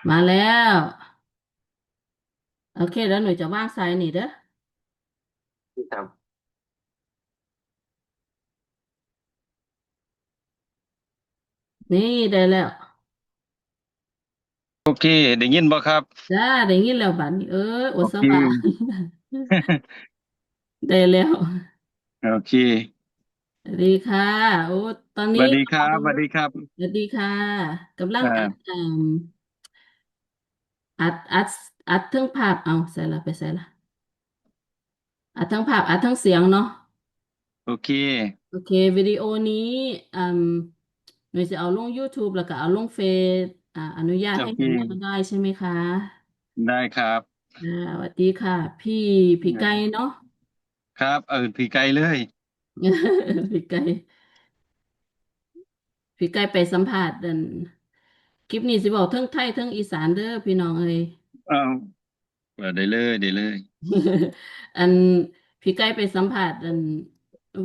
ມາແລ້ວ. ໂອເຄ ແລ້ວໜຸ່ຍຈະວາງສາຍນີ້ເດີ. ນີ້ ໄດ້ແລ້ວ. ໂອເຄ ໄດ້ຍິນບໍ່ຄັບ? ຈ້າ ໄດ້ຍິນແລ້ວບາດນີ້. ເອີ ໂອ ໂອເຄ ສະບາຍ ໄດ້ແລ້ວ. ໂອເຄ ສະຫວັດດີຄ່ະ. ໂອ້ ຕອນນີ້ ສະຫວັດດີຄັບ ສະຫວັດດີຄັບ ສະຫວັດດີຄ່ະ. ກຳລັງ ອ່າ ອັດ ເອີ່ມ ອັດ ອັດ ອັດເທິງພາບ. ເອົາ ໃສລະ ໄປໃສລະ? ອັດທັງພາບ ອັດທັງສຽງເນາະ. ໂອເຄ ໂອເຄ ວິດີໂອນີ້ ເອີ່ມ ໜຸ່ຍຊິເອົາລົງ YouTube ແລ້ວກໍເອົາລົງເຟສ ອາ ອະນຸຍາດໃຫ້ເຫັນໜ້າໄດ້ໃຊ່ໄໝຄະ? ໄດ້ຄັບ. ອ່າ ສະຫວັດດີຄ່ະ ພີ່ ພີ່ໄກ່ເນາະ. ຄັບ ເອີ້ນພີ່ໄກ່ເລີຍ ພີ່ໄກ່ ພີ່ໄກ່ໄປສຳພາດ ອັນ ຄລິບນີ້ຊິເວົ້າເທິງໄທເທິງອີສານເດີພີ່ນ້ອງເອີຍ. ເອົາ ເອີ ໄດ້ເລີຍ ໄດ້ເລີຍ. ອັນ ພີ່ໄກ່ໄປສຳພາດ ອັນ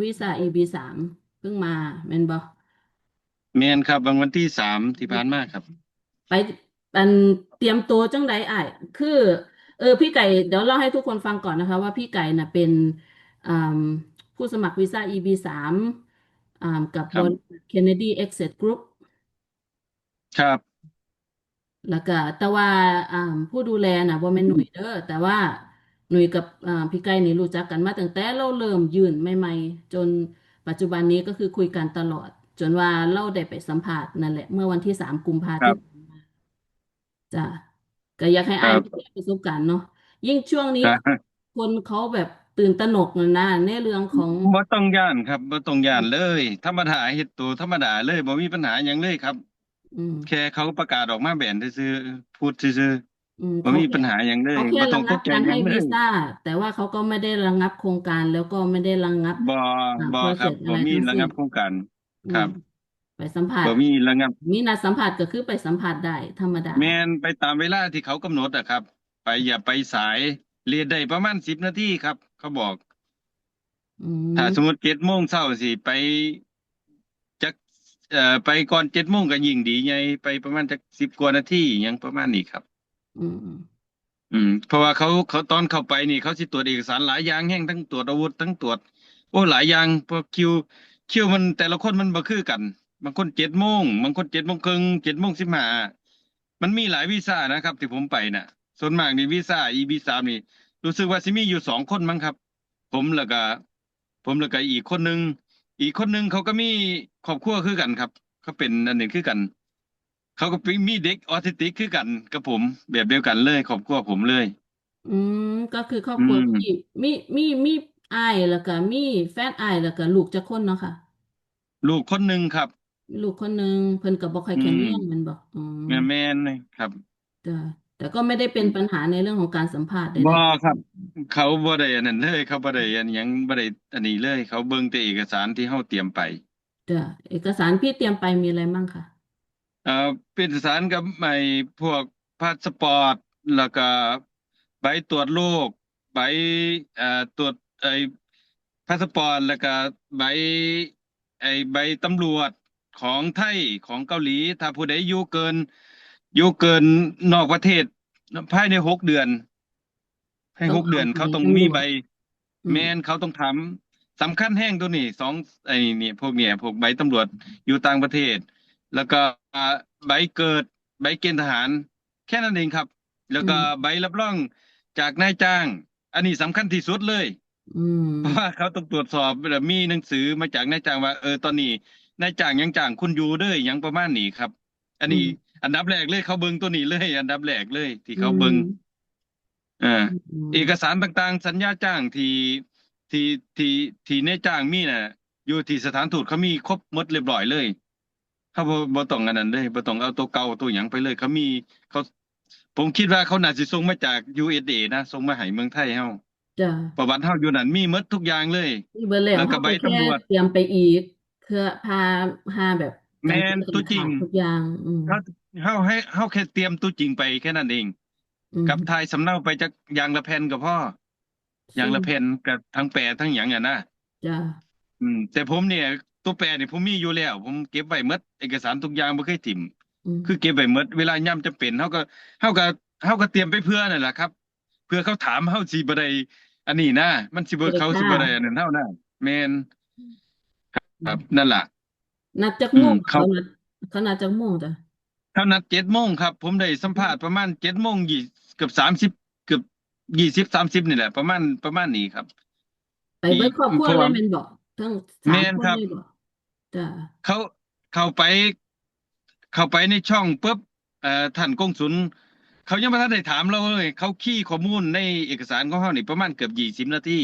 ວີຊາ ອີ ບີ ສາມ ເພິ່ງມາແມ່ນບໍ່? ແມ່ນຄັບ ວັນ ວັນທີສາມທີ່ຜ່ານມາຄັບ. ໄປ ອັນ ຕຽມໂຕຈັ່ງໃດອ້າຍ? ຄື ເອີ ພີ່ໄກ່ ດຽວເລົ່າໃຫ້ທຸກຄົນຟັງກ່ອນນະຄະ ວ່າພີ່ໄກ່ນະເປັນ ອາ ຜູ້ສະໝັກວີຊາ ອີ ບີ ສາມ ອາ ກັບ ກັບ ບໍລິສັດ Kennedy Access Group ຄັບ. ແລ້ວກະ ແຕ່ວ່າ ອາ ຜູ້ດູແລນະບໍ່ແມ່ນໜຸ່ຍເດີ ແຕ່ວ່າໜຸ່ຍກັບ ອາ ພີ່ໄກ່ນີ້ຮູ້ຈັກກັນມາຕັ້ງແຕ່ລາວເລີ່ມຍື່ນໃໝ່ໆ ຈົນປັດຈຸບັນນີ້ກໍຄືຄຸຍກັນຕະຫຼອດ ຈົນວ່າລາວໄດ້ໄປສຳພາດນັ້ນແຫຼະ ເມື່ອວັນທີສາມ ກຸມພາ ທີ່ຜ່ານມາ. ຈ້າ ກໍຢາກໃຫ້ອ້າຍ ຄັບ ແຊປະສົບການເນາະ ຍິ່ງຊ່ວງນີ້ ຄົນເຂົາແບບຕື່ນຕະໜົກນັ້ນນະ ໃນເລື່ອງຂອງ ບໍ່ຕ້ອງຢ້ານຄັບ ບໍ່ຕ້ອງຢ້ານເລີຍ ທຳມະດາ ເຮັດໂຕທຳມະດາເລີຍ ບໍ່ມີບັນຫາຫຍັງເລີຍຄັບ. ອືມ ແຄ່ເຂົາປະກາດອອກມາແບນຊື່ໆ ພຸດຊື່ໆ ອືມ ບໍ່ມີບັນຫາຫຍັງເລີຍ ບໍ່ຕ້ອງຕົກໃຈຫຍັງເລີຍ. ແຕ່ວ່າເຂົາກໍໄມ່ໄດ້ລະງັບໂຄງການ ແລ້ວກໍໄມ່ໄດ້ລະງັບ ບໍ່ ອາ ບໍ່ຄັບ ບໍ່ມີລະງັບໂຄງການ ອືມ ຄັບ. ໄປສຳພາດ ບໍ່ມີລະງັບ ມີນັດສຳພາດກໍຄືໄປສຳພາດໄດ້ທຳມະດາ. ແມ່ນ ໄປຕາມເວລາທີ່ເຂົາກຳນົດອະຄັບ ໄປ ຢ່າໄປສາຍ ເລດໄດ້ປະມານສິບນາທີຄັບ ເຂົາບອກ. ອືມ ຖ້າສົມມຸດເຈັດໂມງເຊົ້າຊິໄປຈັກ ເອີ ໄປກ່ອນເຈັດໂມງກໍຍິ່ງດີໃຫຍ່ ໄປປະມານຈັກສິບກວ່ານາທີຫຍັງປະມານນີ້ຄັບ. ອືມ ອືມ ເພາະວ່າເຂົາ ເຂົາ ຕອນເຂົ້າໄປນີ້ ເຂົາຊິຕວດເອກະສານຫຼາຍຢ່າງແຮງ ທັງຕວດອາວຸດ ທັງຕວດ ໂອ້ ຫຼາຍຢ່າງ ເພາະຄິວ ຄິວມັນ ແຕ່ລະຄົນມັນບໍ່ຄືກັນ ບາງຄົນເຈັດໂມງ ບາງຄົນເຈັດໂມງເຄິ່ງ ເຈັດໂມງສິບຫ້າ ມັນມີຫຼາຍວີຊານະຄັບ ທີ່ຜົມໄປນະ ສ່ວນມາກນີ້ວີຊາ ອີ ບີ ສາມ ນີ້ ຮູ້ສຶກວ່າຊິມີຢູ່ສອງຄົນມັ້ງຄັບ ຜົມ ແລ້ວກະ ຜົມ ແລ້ວກະອີກຄົນໜຶ່ງ ອີກຄົນໜຶ່ງເຂົາກໍມີຄອບຄົວຄືກັນຄັບ ເຂົາເປັນອັນນີ້ຄືກັນ ເຂົາກໍມີເດັກອອທິສຕິກຄືກັນກັບຜົມ ແບບດຽວກັນເລີຍ ຄອບຄົວຜົມເລີຍ. ອືມ ກໍຄືຄອບຄົວ ອືມ ທີ່ມີ ມີ ມີອ້າຍ ແລ້ວກໍມີແຟນອ້າຍ ແລ້ວກໍລູກຈັກຄົນເນາະຄະ? ລູກຄົນໜຶ່ງຄັບ. ມີລູກຄົນໜຶ່ງ ເພິ່ນກໍບໍ່ຄ່ອຍແຂງແຮງ ອືມ ແມ່ນບໍ່? ອືມ ແມ່ນໆ ຄັບ. ແຕ່ ແຕ່ກໍໄມ່ໄດ້ເປັນ ອືມ ບັນຫາໃນເລື່ອງຂອງການສຳພາດໃດໆ ບໍ່ຄັບ ເຂົາບໍ່ໄດ້ອັນນັ້ນເລີຍ ເຂົາບໍ່ໄດ້ອັນຫຍັງ ບໍ່ໄດ້ອັນນີ້ເລີຍ ເຂົາເບິ່ງແຕ່ເອກະສານທີ່ເຮົາຕຽມໄປ. ເຈົ້າ ເອກະສານທີ່ຕຽມໄປມີອະໄລໝັ້ງຄະ? ເອີ ເອກະສານກັບໄອ້ພວກພາສປອດ ແລ້ວກະໃບຕວດໂລກ ໃບ ເອີ ຕວດ ໄອ້ພາສປອດ ແລ້ວກະໃບ ໄອ້ໃບຕຳຫຼວດຂອງໄທ ຂອງເກົາຫຼີ ຖ້າຜູ້ໃດຢູ່ເກີນ ຢູ່ເກີນນອກປະເທດພາຍໃນຫົກເດືອນ ໃຫ້ຫົກເດືອນ ເຂົາຕ້ອງມີໃບ ອືມ ແມ່ນ ເຂົາຕ້ອງຖາມ ສຳຄັນແຮງໂຕນີ້ ສອງ ໄອ້ນີ້ ພວກນີ້ ພວກໃບຕຳຫຼວດຢູ່ຕ່າງປະເທດ ແລ້ວກໍໃບເກີດ ໃບເກນທະຫານ ແຄ່ນັ້ນເອງຄັບ ແລ້ວກໍ ອືມ ໃບຮັບຮອງຈາກນາຍຈ້າງ ອັນນີ້ສຳຄັນທີ່ສຸດເລີຍ ອືມ ເພາະວ່າເຂົາຕ້ອງຕວດສອບ ແລ້ວມີໜັງສືມາຈາກນາຍຈ້າງວ່າ ເອີ ຕອນນີ້ນາຍຈ້າງຍັງຈ້າງຄຸນຢູ່ເດີ ຫຍັງປະມານນີ້ຄັບ. ອັນນີ້ ອືມ ອັນດັບແລກເລີຍ ເຂົາເບິ່ງໂຕນີ້ເລີຍ ອັນດັບແລກເລີຍທີ່ເຂົາເບິ່ງ ອືມ ເອີ ອືມ ເອກະສານຕ່າງໆ ສັນຍາຈ້າງທີ່ ທີ່ ທີ່ ທີ່ນາຍຈ້າງມີນະ ຢູ່ທີ່ສະຖານທູດເຂົາມີຄົບໝົດລຽບຮ້ອຍເລີຍ. ເຮົາບໍ່ ບໍ່ຕ້ອງອັນນັ້ນເລີຍ ບໍ່ຕ້ອງເອົາໂຕເກົ່າໂຕຫຍັງໄປເລີຍ ເຂົາມີ ເຂົາ ຜົມຄິດວ່າເຂົາໜ້າຊິສົ່ງມາຈາກ ຢູເອສເອ ນະ ສົ່ງມາໃຫ້ເມືອງໄທເຮົາ. ຈ້ະ ປະຫວັດເຮົາຢູ່ນັ້ນມີໝົດທຸກຢ່າງເລີຍ ມີເບິດແລ້ວ ແລ້ວກໍໃບຕຳຫຼວດ ເຮົາກໍແຄ່ຕຽມໄປອີກ ເພື່ອພາ ຫາແບບ ແມ່ນ ຕົວຈິງ ທຸກຢ່າງ ອືມ ເຮົາ ເຮົາໃຫ້ ເຮົາແຄ່ຕຽມຕົວຈິງໄປແຄ່ນັ້ນເອງ ອືມ ກັບຖ່າຍສຳເນົາໄປຈັກຢ່າງລະແຜ່ນກໍພໍ ຢ່າງລະແຜ່ນ ກໍທັງແປທັງຫຍັງຫັ້ນນະ. ຈ້ະ ອືມ ແຕ່ຜົມນີ້ ຕົວແປນີ້ຜົມມີຢູ່ແລ້ວ ຜົມເກັບໄວ້ໝົດ ເອກະສານທຸກຢ່າງບໍ່ເຄີຍຖິ້ມ อืม คือเก็บไว้หมด เวลายามจำเป็น เฮาก็ เฮาก็ เฮาก็เตรียมไปเผื่อนั่นแหละครับ เผื่อเขาถาม เฮาสิบ่ได้อันนี้นะ มันสิบ่ สิได้ เขาสิบ่ได้ กล้า อันนั้นเฮานะ แม่น ครับ นั่นล่ะ นัดจักโมง อืม เขา เขานัด เขานัดจักโมงจ้ะ เขานัดเจ็ดโมงครับ ผมได้สัมภาษณ์ประมาณเจ็ดโมงยี่ เกือบสามสิบ เกือบยี่สิบ สามสิบ นี่แหละ ประมาณ ประมาณนี้ครับ ไปเบิดครอบครัว ที่ เลยแม่นบ่ ทั้งสาม แม่นครับ คนเลยบ่ จ้ะ เขา เข้าไป เข้าไปในช่องปุ๊บ เอ่อ ท่านกงสุล เขายังบ่ทันได้ถามเราเลย เขาคีย์ข้อมูลในเอกสารของเฮานี่ประมาณเกือบยี่สิบนาที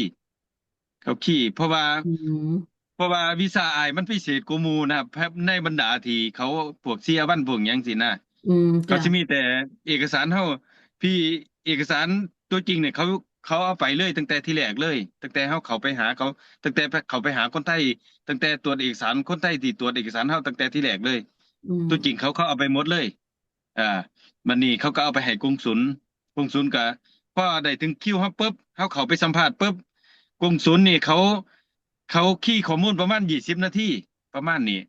เขาคีย์ เพราะว่า อืม เพราะว่าวีซ่าอ้ายมันพิเศษกว่าหมู่นะครับ ในบรรดาที่เขาพวกเซียวันพวกหยังซี้นะ อืม เขา จ้ะ สิมีแต่เอกสารเฮา พี่ เอกสารตัวจริงเนี่ย เขา เขาเอาไปเลยตั้งแต่ทีแรกเลย ตั้งแต่เฮาเข้าไปหาเขา ตั้งแต่เข้าไปหาคนไทย ตั้งแต่ตรวจเอกสารคนไทยที่ตรวจเอกสารเฮาตั้งแต่ทีแรกเลย อืม ตัวจริงเขา เขาเอาไปหมดเลย อ่า บัดนี้เขาก็เอาไปให้กงสุล กงสุลก็ พอได้ถึงคิวเฮาปุ๊บ เฮาเข้าไปสัมภาษณ์ปุ๊บ กงสุลนี่เขา เขาคีย์ข้อมูลประมาณยี่สิบนาที ประมาณนี้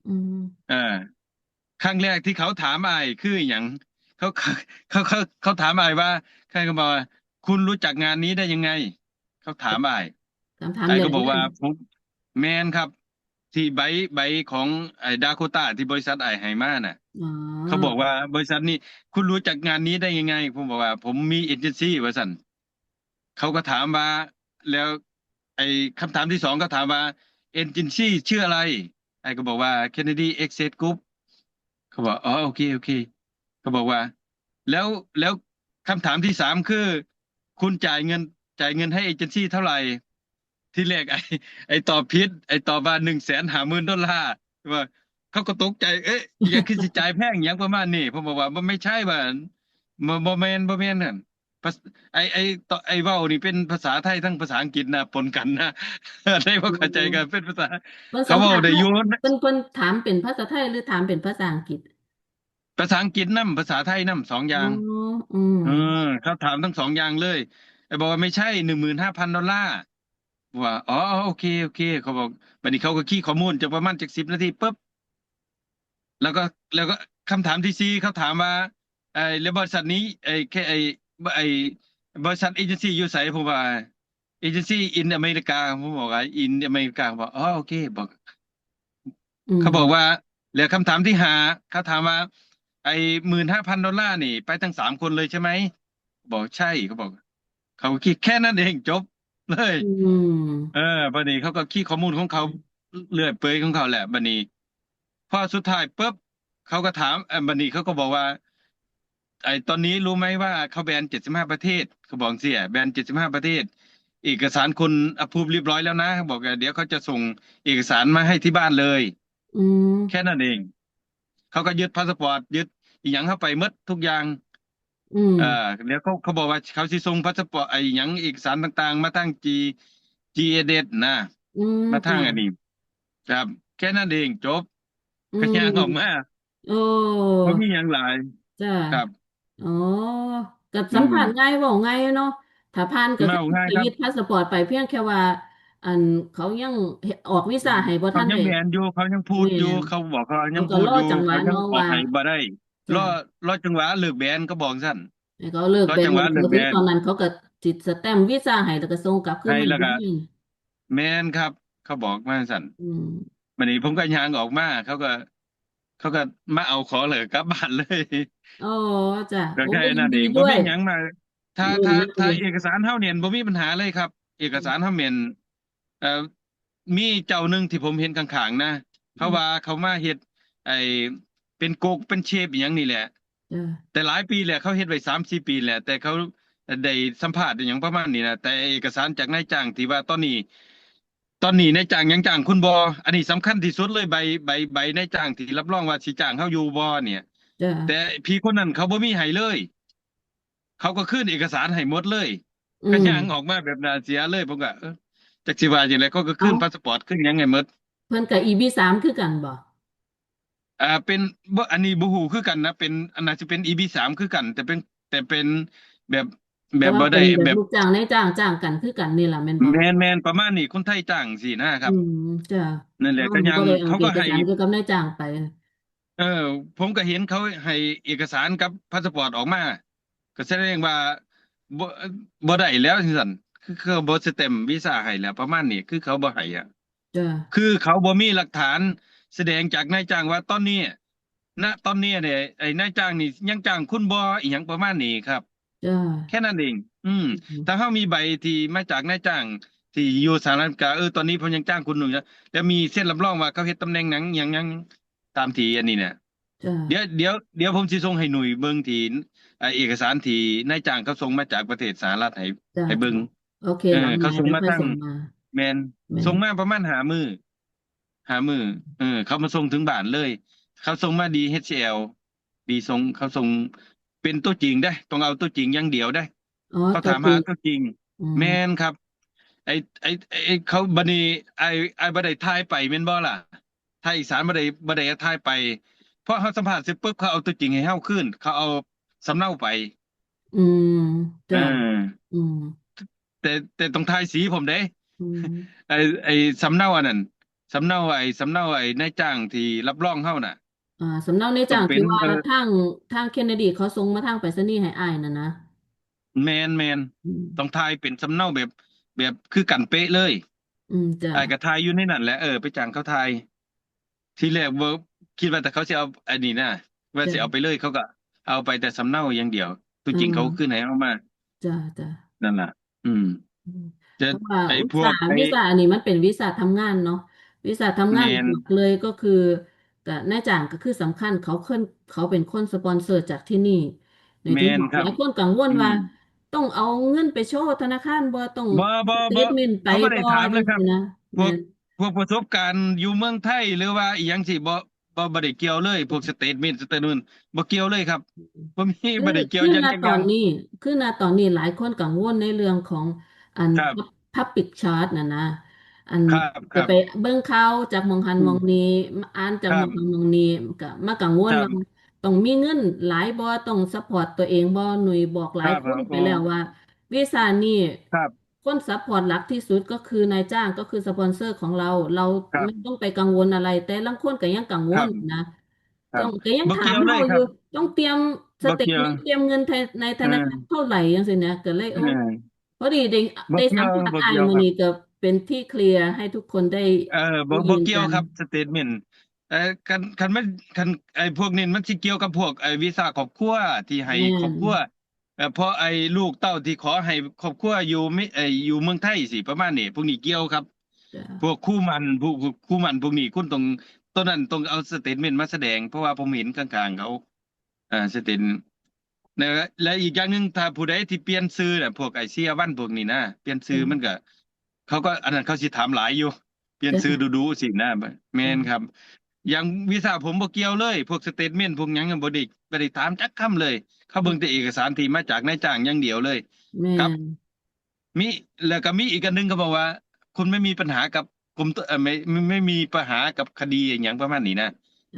อืม เออ ครั้งแรกที่เขาถามอ้ายคืออิหยัง เขา เขา เขา เขาถามอ้ายว่า ใครก็บอกว่า "คุณรู้จักงานนี้ได้ยังไง" เขาถามอ้าย คำถาม อ้ายก็บอกว่า แรกเลย ผม แม่นครับ ที่ใบ ใบของไอ้ดาโคตาที่บริษัทอ้ายให้มาน่ะ อ๋อ เขาบอกว่า "บริษัทนี้ คุณรู้จักงานนี้ได้ยังไง" ผมบอกว่า "ผมมีเอเจนซี่" ว่าซั่น เขาก็ถามว่า แล้วไอ้คำถามที่สอง เขาถามว่า "เอเจนซี่ชื่ออะไร" อ้ายก็บอกว่า "Kennedy Access Group" เขาบอก "อ๋อ โอเค โอเค" เขาบอกว่า "แล้ว แล้วคำถามที่สามคือ คุณจ่ายเงิน จ่ายเงินให้เอเจนซี่เท่าไหร่" ทีแรกไอ้ ไอ้ตอบผิด ไอ้ตอบว่า "หนึ่งแสนห้าหมื่นดอลลาร์" ว่า เขาก็ตกใจ "เอ๊ะ อีหยังคือสิจ่ายแพง" อีหยังประมาณนี้ ผมบอกว่า "บ่ ไม่ใช่" ว่า "บ่ บ่แม่น บ่แม่นนั่น ภาษ- ไอ้ ไอ้ต- ไอ้เว้านี่เป็นภาษาไทยทั้งภาษาอังกฤษนะ ปนกันนะ" ได้บ่เข้าใจกัน เป็นภาษา ภาษา เขาเว้าได้อยู่ เพิ่น เพิ่นถามเป็นภาษาไทยหรือถามเป็นภาษาอังกฤษ ภาษาอังกฤษนำ ภาษาไทยนำ สองอย่าง อ๋อ อืม เออ เขาถามทั้งสองอย่างเลย ไอ้บอกว่า "ไม่ใช่ หนึ่งหมื่นห้าพันดอลลาร์" ว่า "อ๋อ โอเค โอเค" เขาบอก บัดนี้เขาก็คีย์ข้อมูลจักประมาณจักสิบนาทีปุ๊บ แล้วก็ แล้วก็คำถามที่สี่ เขาถามว่า "ไอ้ แล้วบริษัทนี้ ไอ้ แค่ ไอ้ ไอ้บริษัทเอเจนซี่อยู่ไส" ผมว่า "Agency in America" ผมบอกว่า "In America" บอก "อ๋อ โอเค" บอก อืม เขาบอกว่า แล้วคำถามที่ห้า เขาถามว่า "ไอ้หมื่นห้าพันดอลลาร์นี่ ไปทั้งสามคนเลยใช่ไหม" บอก "ใช่" เขาบอก เขาก็คิดแค่นั้นเอง จบเลย อืม เออ บัดนี้เขาก็คีย์ข้อมูลของเขาเรื่อยเปื่อยของเขาแหละ บัดนี้ พอสุดท้ายปุ๊บ เขาก็ถาม เอ่อ บัดนี้เขาก็บอกว่า "ไอ้ตอนนี้รู้ไหมว่าเขาแบนเจ็ดสิบห้าประเทศ" เขาบอกจั่งซี้ "แบนเจ็ดสิบห้าประเทศ เอกสารคุณ approve เรียบร้อยแล้วนะ" เขาบอก "เดี๋ยวเขาจะส่งเอกสารมาให้ที่บ้านเลย" อืม แค่นั้นเอง เขาก็ยึดพาสปอร์ต ยึดอิหยังเฮาไปหมดทุกอย่าง อืม เอ่อ แล้วเขา เขาบอกว่าเขาสิส่งพาสปอร์ต ไอ้หยัง เอกสารต่างๆ มาทาง จี- จีเอเอส นะ อืม มาทาง จ้ะ อันนี้ ครับ แค่นั้นเอง จบ อืม ก็ย่างออกมา โอ้ บ่มีหยังหลาย จ้ะ ครับ อ๋อ ก็สัมภาษณ์ อืม ง่าย เว้าง่ายเนาะ ถ้าผ่านก็ เว้าง่าย ก็ ครับ ยึดพาสปอร์ตไป เพียงแค่ว่า อัน เขายังออกวีซ่าให้บ่ทัน เขายัง ได้ แบนอยู่ เขายังพูดอยู่ แม่น เขาบอกเขายัง เขาก็ พูดอยู่ รอจังหวะ เขายัง เนาะ ออก ว่า ให้บ่ได้ จ้ะ รอ รอจังหวะเลิกแบน เขาบอกซั่น ให้เขาเลิก รอ แบน จังหวะเลิกแบน ตอนนั้นเขาก็สิสแตมป์วีซ่าให้ แล้วก็ส่งกลับคืน ให้ มา แล้วก็ อีก แม่นครับ เขาบอกมาซั่น อืม บัดนี้ผมก็ย่างออกมา เขาก็ เขาก็มาเอาของแล้วก็กลับบ้านเลย อ๋อ จ้ะ ก็แค่นั้นเอง โอ้ ยินดีด้วย บ่มีหยังมา ถ้า อืม ถ้า ถ้าเอกสารเฮาแม่นบ่มีปัญหาเลยครับ เอกสารเฮาแม่น เอ่อ มีเจ้าหนึ่งที่ผมเห็นข้างๆ นะ เขาว่าเขามาเฮ็ด ไอ้ เป็นกกเป็นเชฟอิหยังนี่แหละ จ้ะ แต่หลายปีแล้ว เขาเฮ็ดไว้สามสี่ปีแล้ว แต่เขาได้สัมภาษณ์อิหยังประมาณนี้นะ แต่เอกสารจากนายจ้างที่ว่าตอนนี้ ตอนนี้นายจ้างยังจ้างคุณบ่ อันนี้สำคัญที่สุดเลย ใบ ใบ ใบนายจ้างที่รับรองว่าสิจ้างเฮาอยู่บ่เนี่ย จ้ะ แต่พี่คนนั้นเขาบ่มีให้เลย เขาก็คืนเอกสารให้หมดเลย อืม ก็ย่างออกมาแบบหน้าเสียเลย ผมก็ เอ้อ จักสิว่าจั่งใด เขาก็คืน เอ้า พาสปอร์ต คืนหยังให้หมด เพิ่นก็ อี บี สาม คือกันบ่ อ่า เป็น บ่ อันนี้บ่ฮู้คือกันนะ เป็น อันน่าสิเป็น อี บี สาม คือกัน แต่เป็น แต่เป็นแบบ แบบบ่ได้ แต่ว่าเป็นแบบ แบบลูกจ้างนายจ้าง จ้างกันคือกันนี่ล่ะ แม่นบ่ แม่นๆ ประมาณนี้ คนไทยจ้างซี้นะครับ อืม จ้ะ นั่นแหละ เฮา ก็ย่าง บ่ได้เอา เขาก็ให้ เอกสารเกี่ยวกับนายจ้างไป ເອີ ຜົມກໍເຫັນເຂົາໃຫ້ເອກະສານກັບພາສປອດອອກມາ ກໍສະແດງວ່າບໍ່ ບໍ່ໄດ້ແລ້ວຈັ່ງຊັ້ນ ຄືເຂົາບໍ່ສະແຕັມວີຊາໃຫ້ແລ້ວ ປະມານນີ້ ຄືເຂົາບໍ່ໃຫ້ອະ ຄືເຂົາບໍ່ມີຫຼັກຖານສະແດງຈາກນາຍຈ້າງວ່າຕອນນີ້ ນະຕອນນີ້ນີ້ ໄອ້ນາຍຈ້າງນີ້ຍັງຈ້າງຄຸນບໍ່ ອີຫຍັງປະມານນີ້ຄັບ ແຄ່ນັ້ນເອງ ອືມ ຖ້າເຮົາມີໃບທີ່ມາຈາກນາຍຈ້າງທີ່ຢູ່ສະຫະລັດອາເມລິກາ ເອີ ຕອນນີ້ເພິ່ນຍັງຈ້າງຄຸນຢູ່ນະ ແລ້ວມີເຊັນຮັບຮອງວ່າເຂົາເຮັດຕຳແໜ່ງຫຍັງ ຫຍັງ ຫຍັງ ຕາມທີ່ອັນນີ້ນະ ດຽວ ດຽວ ດຽວຜົມຊິສົ່ງໃຫ້ໜຸ່ຍເບິ່ງທີ່ ເອີ ເອກະສານທີ່ນາຍຈ້າງເຂົາສົ່ງມາຈາກປະເທດສະຫະລັດໃຫ້ ໃຫ້ເບິ່ງ ໂອເຄ ເອີ ເຂົາສົ່ງມາທາງ ແມ່ນ ສົ່ງມາປະມານຫ້າມື້ ຫ້າມື້ ເອີ ເຂົາມາສົ່ງເຖິງບ້ານເລີຍ ເຂົາສົ່ງມາ ດີເອັດຊ໌ແອລ ດີສົ່ງ ເຂົາສົ່ງເປັນຕົວຈິງເດ້ ຕ້ອງເອົາຕົວຈິງຢ່າງດຽວເດ້ ເຂົາຖາມຫາຕົວຈິງ ແມ່ນຄັບ ໄອ້ ໄອ້ ໄອ້ ເຂົາ ບັດນີ້ ອ້າຍ ອ້າຍບໍ່ໄດ້ຖ່າຍໄປແມ່ນບໍ່ລະ ຖ່າຍເອກະສານບໍ່ໄດ້ ບໍ່ໄດ້ເອົາຖ່າຍໄປ ເພາະເຮົາສຳພາດເສັດປຶບ ເຂົາເອົາຕົວຈິງໃຫ້ເຮົາຄືນ ເຂົາເອົາສຳເນົາໄປ ອືມ ເອີ ອືມ ແຕ່ ແຕ່ຕ້ອງຖ່າຍສີພ້ອມເດ້ ອືມ ໄອ້ ໄອ້ສຳເນົາອັນນັ້ນ ສຳເນົາ ໄອ້ສຳເນົາ ໄອ້ນາຍຈ້າງທີ່ຮັບຮອງເຮົານະ ອ່າ ສຳເນົານາຍຈ້າງທີ່ວ່າ ເອີ ທາງ ທາງເຄນເນດີເຂົາສົ່ງມາທາງໄປສະນີໃຫ້ອ້າຍນັ້ນນະ ແມ່ນໆ ອືມ ຕ້ອງຖ່າຍເປັນສຳເນົາແບບ ແບບຄືກັນເປະເລີຍ ອືມ ຈ້າ ອ້າຍກໍຖ່າຍຢູ່ໃນນັ້ນແຫຼະ ເອີ ໄປຈ້າງເຂົາຖ່າຍ ທີແລກບໍ່ ຄິດວ່າແຕ່ເຂົາຊິເອົາອັນນີ້ນະ ວ່າຊິເອົາໄປເລີຍ ເຂົາກໍເອົາໄປແຕ່ສຳເນົາຢ່າງດຽວ ຕົວຈິງເຂົາຄືນໃຫ້ເຮົາມາ ຈ້າ ຈ້າ ນັ້ນລະ ອືມ ອືມ ແຕ່ ເພາະວ່າ ໄອ້ພວກ ວິຊາ ວິຊາອັນນີ້ມັນເປັນວິຊາທຳງານເນາະ ວິຊາທຳງານ ແມ່ນ ຫຼັກເລີຍກໍຄື ກະນາຍຈ້າງກໍຄືສຳຄັນ ເຂົາເຄີຍ ເຂົາເປັນຄົນສະປອນເຊີຈາກທີ່ນີ້ ໃນທີ່ ແມ່ນຄັບ ຫຼາຍຄົນກັງວົນວ່າ ອືມ ຕ້ອງເອົາເງິນໄປໂຊທະນາຄານບໍ່ ຕ້ອງ ບໍ່ ບໍ່ ສະເຕດເມັ້ນໄປ ເຂົາບໍ່ໄດ້ຖາມເລີຍຄັບ ຈັ່ງຊີ້ນະ ພວກ ແມ່ນ ພວກປະສົບການຢູ່ເມືອງໄທ ຫຼືວ່າອີ່ຫຍັງຊີ້ ບໍ່ ບໍ່ ບໍ່ໄດ້ກ່ຽວເລີຍ ພວກສະເຕດເມັ້ນ ສະເຕດເມັ້ນ ບໍ່ກ່ຽວເລີຍຄັບ ບໍ່ມີ ຄື ບໍ່ໄດ້ກ່ຽວ ຄື ຫຍັງ ນະ ຈັກຢ່າງ ຕອນນີ້ ຄືນະຕອນນີ້ຫຼາຍຄົນກັງວົນໃນເລື່ອງຂອງອັນ ພັບ Public Charge ຫັ້ນນະ ອັນ ຈະໄປເບິ່ງຂ່າວຈາກໝ່ອງຫັ້ນ ໝ່ອງນີ້ ອ່ານຈາກໝ່ອງຫັ້ນ ໝ່ອງນີ້ ກໍມາກັງວົນວ່າຕ້ອງມີເງິນຫຼາຍບໍ່ ຕ້ອງ support ຕົວເອງບໍ່ ໜຸ່ຍບອກຫຼາຍຄົນໄປແລ້ວວ່າ ວິຊານີ້ ຄົນ support ຫຼັກທີ່ສຸດກໍຄືນາຍຈ້າງ ກໍຄືສະປອນເຊີຂອງເຮົາ ເຮົາ ແມ່ນ ບໍ່ຕ້ອງໄປກັງວົນອະໄລ ແຕ່ລາງຄົນກໍຍັງກັງວົນນະ ຕ້ອງ ກໍຍັງຖາມເຮົາຢູ່ ຕ້ອງຕຽມສະເຕດເມັ້ນ ຕຽມເງິນໃນທະນາຄານເທົ່າໃດ ຈັ່ງຊີ້ນະ ກໍເລີຍ ໂອ້ ພໍດີໄດ້ ໄດ້ສຳພາດອ້າຍມື້ນີ້ ກໍເປັນທີ່ເຄລຍໃຫ້ທຸກຄົນໄດ້ ເອີ ບໍ່ ບໍ່ກ່ຽວຄັບ ສະເຕດເມັ້ນ ເອີ ຄັນ ຄັນມັນ ຄັນ ໄອ້ພວກນີ້ມັນຊິກ່ຽວກັບພວກ ໄອ້ ວີຊາຄອບຄົວ ທີ່ໃຫ້ຄອບຄົວ ເອີ ເພາະໄອ້ລູກເຕົ້າທີ່ຂໍໃຫ້ຄອບຄົວຢູ່ ເອີ ຢູ່ເມືອງໄທຊີ້ ປະມານນີ້ ພວກນີ້ກ່ຽວຄັບ ພວກຄູໝັ້ນ ພວກຄູໝັ້ນພວກນີ້ ຄຸນຕ້ອງ ໂຕນັ້ນຕ້ອງເອົາສະເຕດເມັ້ນມາສະແດງ ເພາະວ່າຜົມເຫັນຂ້າງໆເຂົາ ເອີ ສະເຕດ ແລະ ແລະ ອີກຢ່າງໜຶ່ງ ຖ້າຜູ້ໃດທີ່ປ່ຽນຊື່ນະ ພວກໄອ້ເຊຍວັນພວກນີ້ນະ ປ່ຽນຊື່ມັນກະ ເຂົາກໍ ອັນນັ້ນເຂົາຊິຖາມຫຼາຍຢູ່ ປ່ຽນຊື່ດຸໆຊີ້ນະ ແມ່ນຄັບ ຢ່າງວີຊາຜົມບໍ່ກ່ຽວເລີຍ ພວກສະເຕດເມັ້ນພວກຫຍັງ ບໍ່ໄດ້ ບໍ່ໄດ້ຖາມຈັກຄຳເລີຍ ເຂົາເບິ່ງແຕ່ເອກະສານທີ່ມາຈາກນາຍຈ້າງຢ່າງດຽວເລີຍ ແມ່ນ ກັບ ມີ ແລ້ວກໍມີອີກອັນໜຶ່ງ ເຂົາບອກວ່າ ຄຸນໄມ່ມີປັນຫາກັບກົມ ເອີ ໄມ່ ໄມ່ ໄມ່ມີປະຫາກັບຄະດີຫຍັງປະມານນີ້ນະ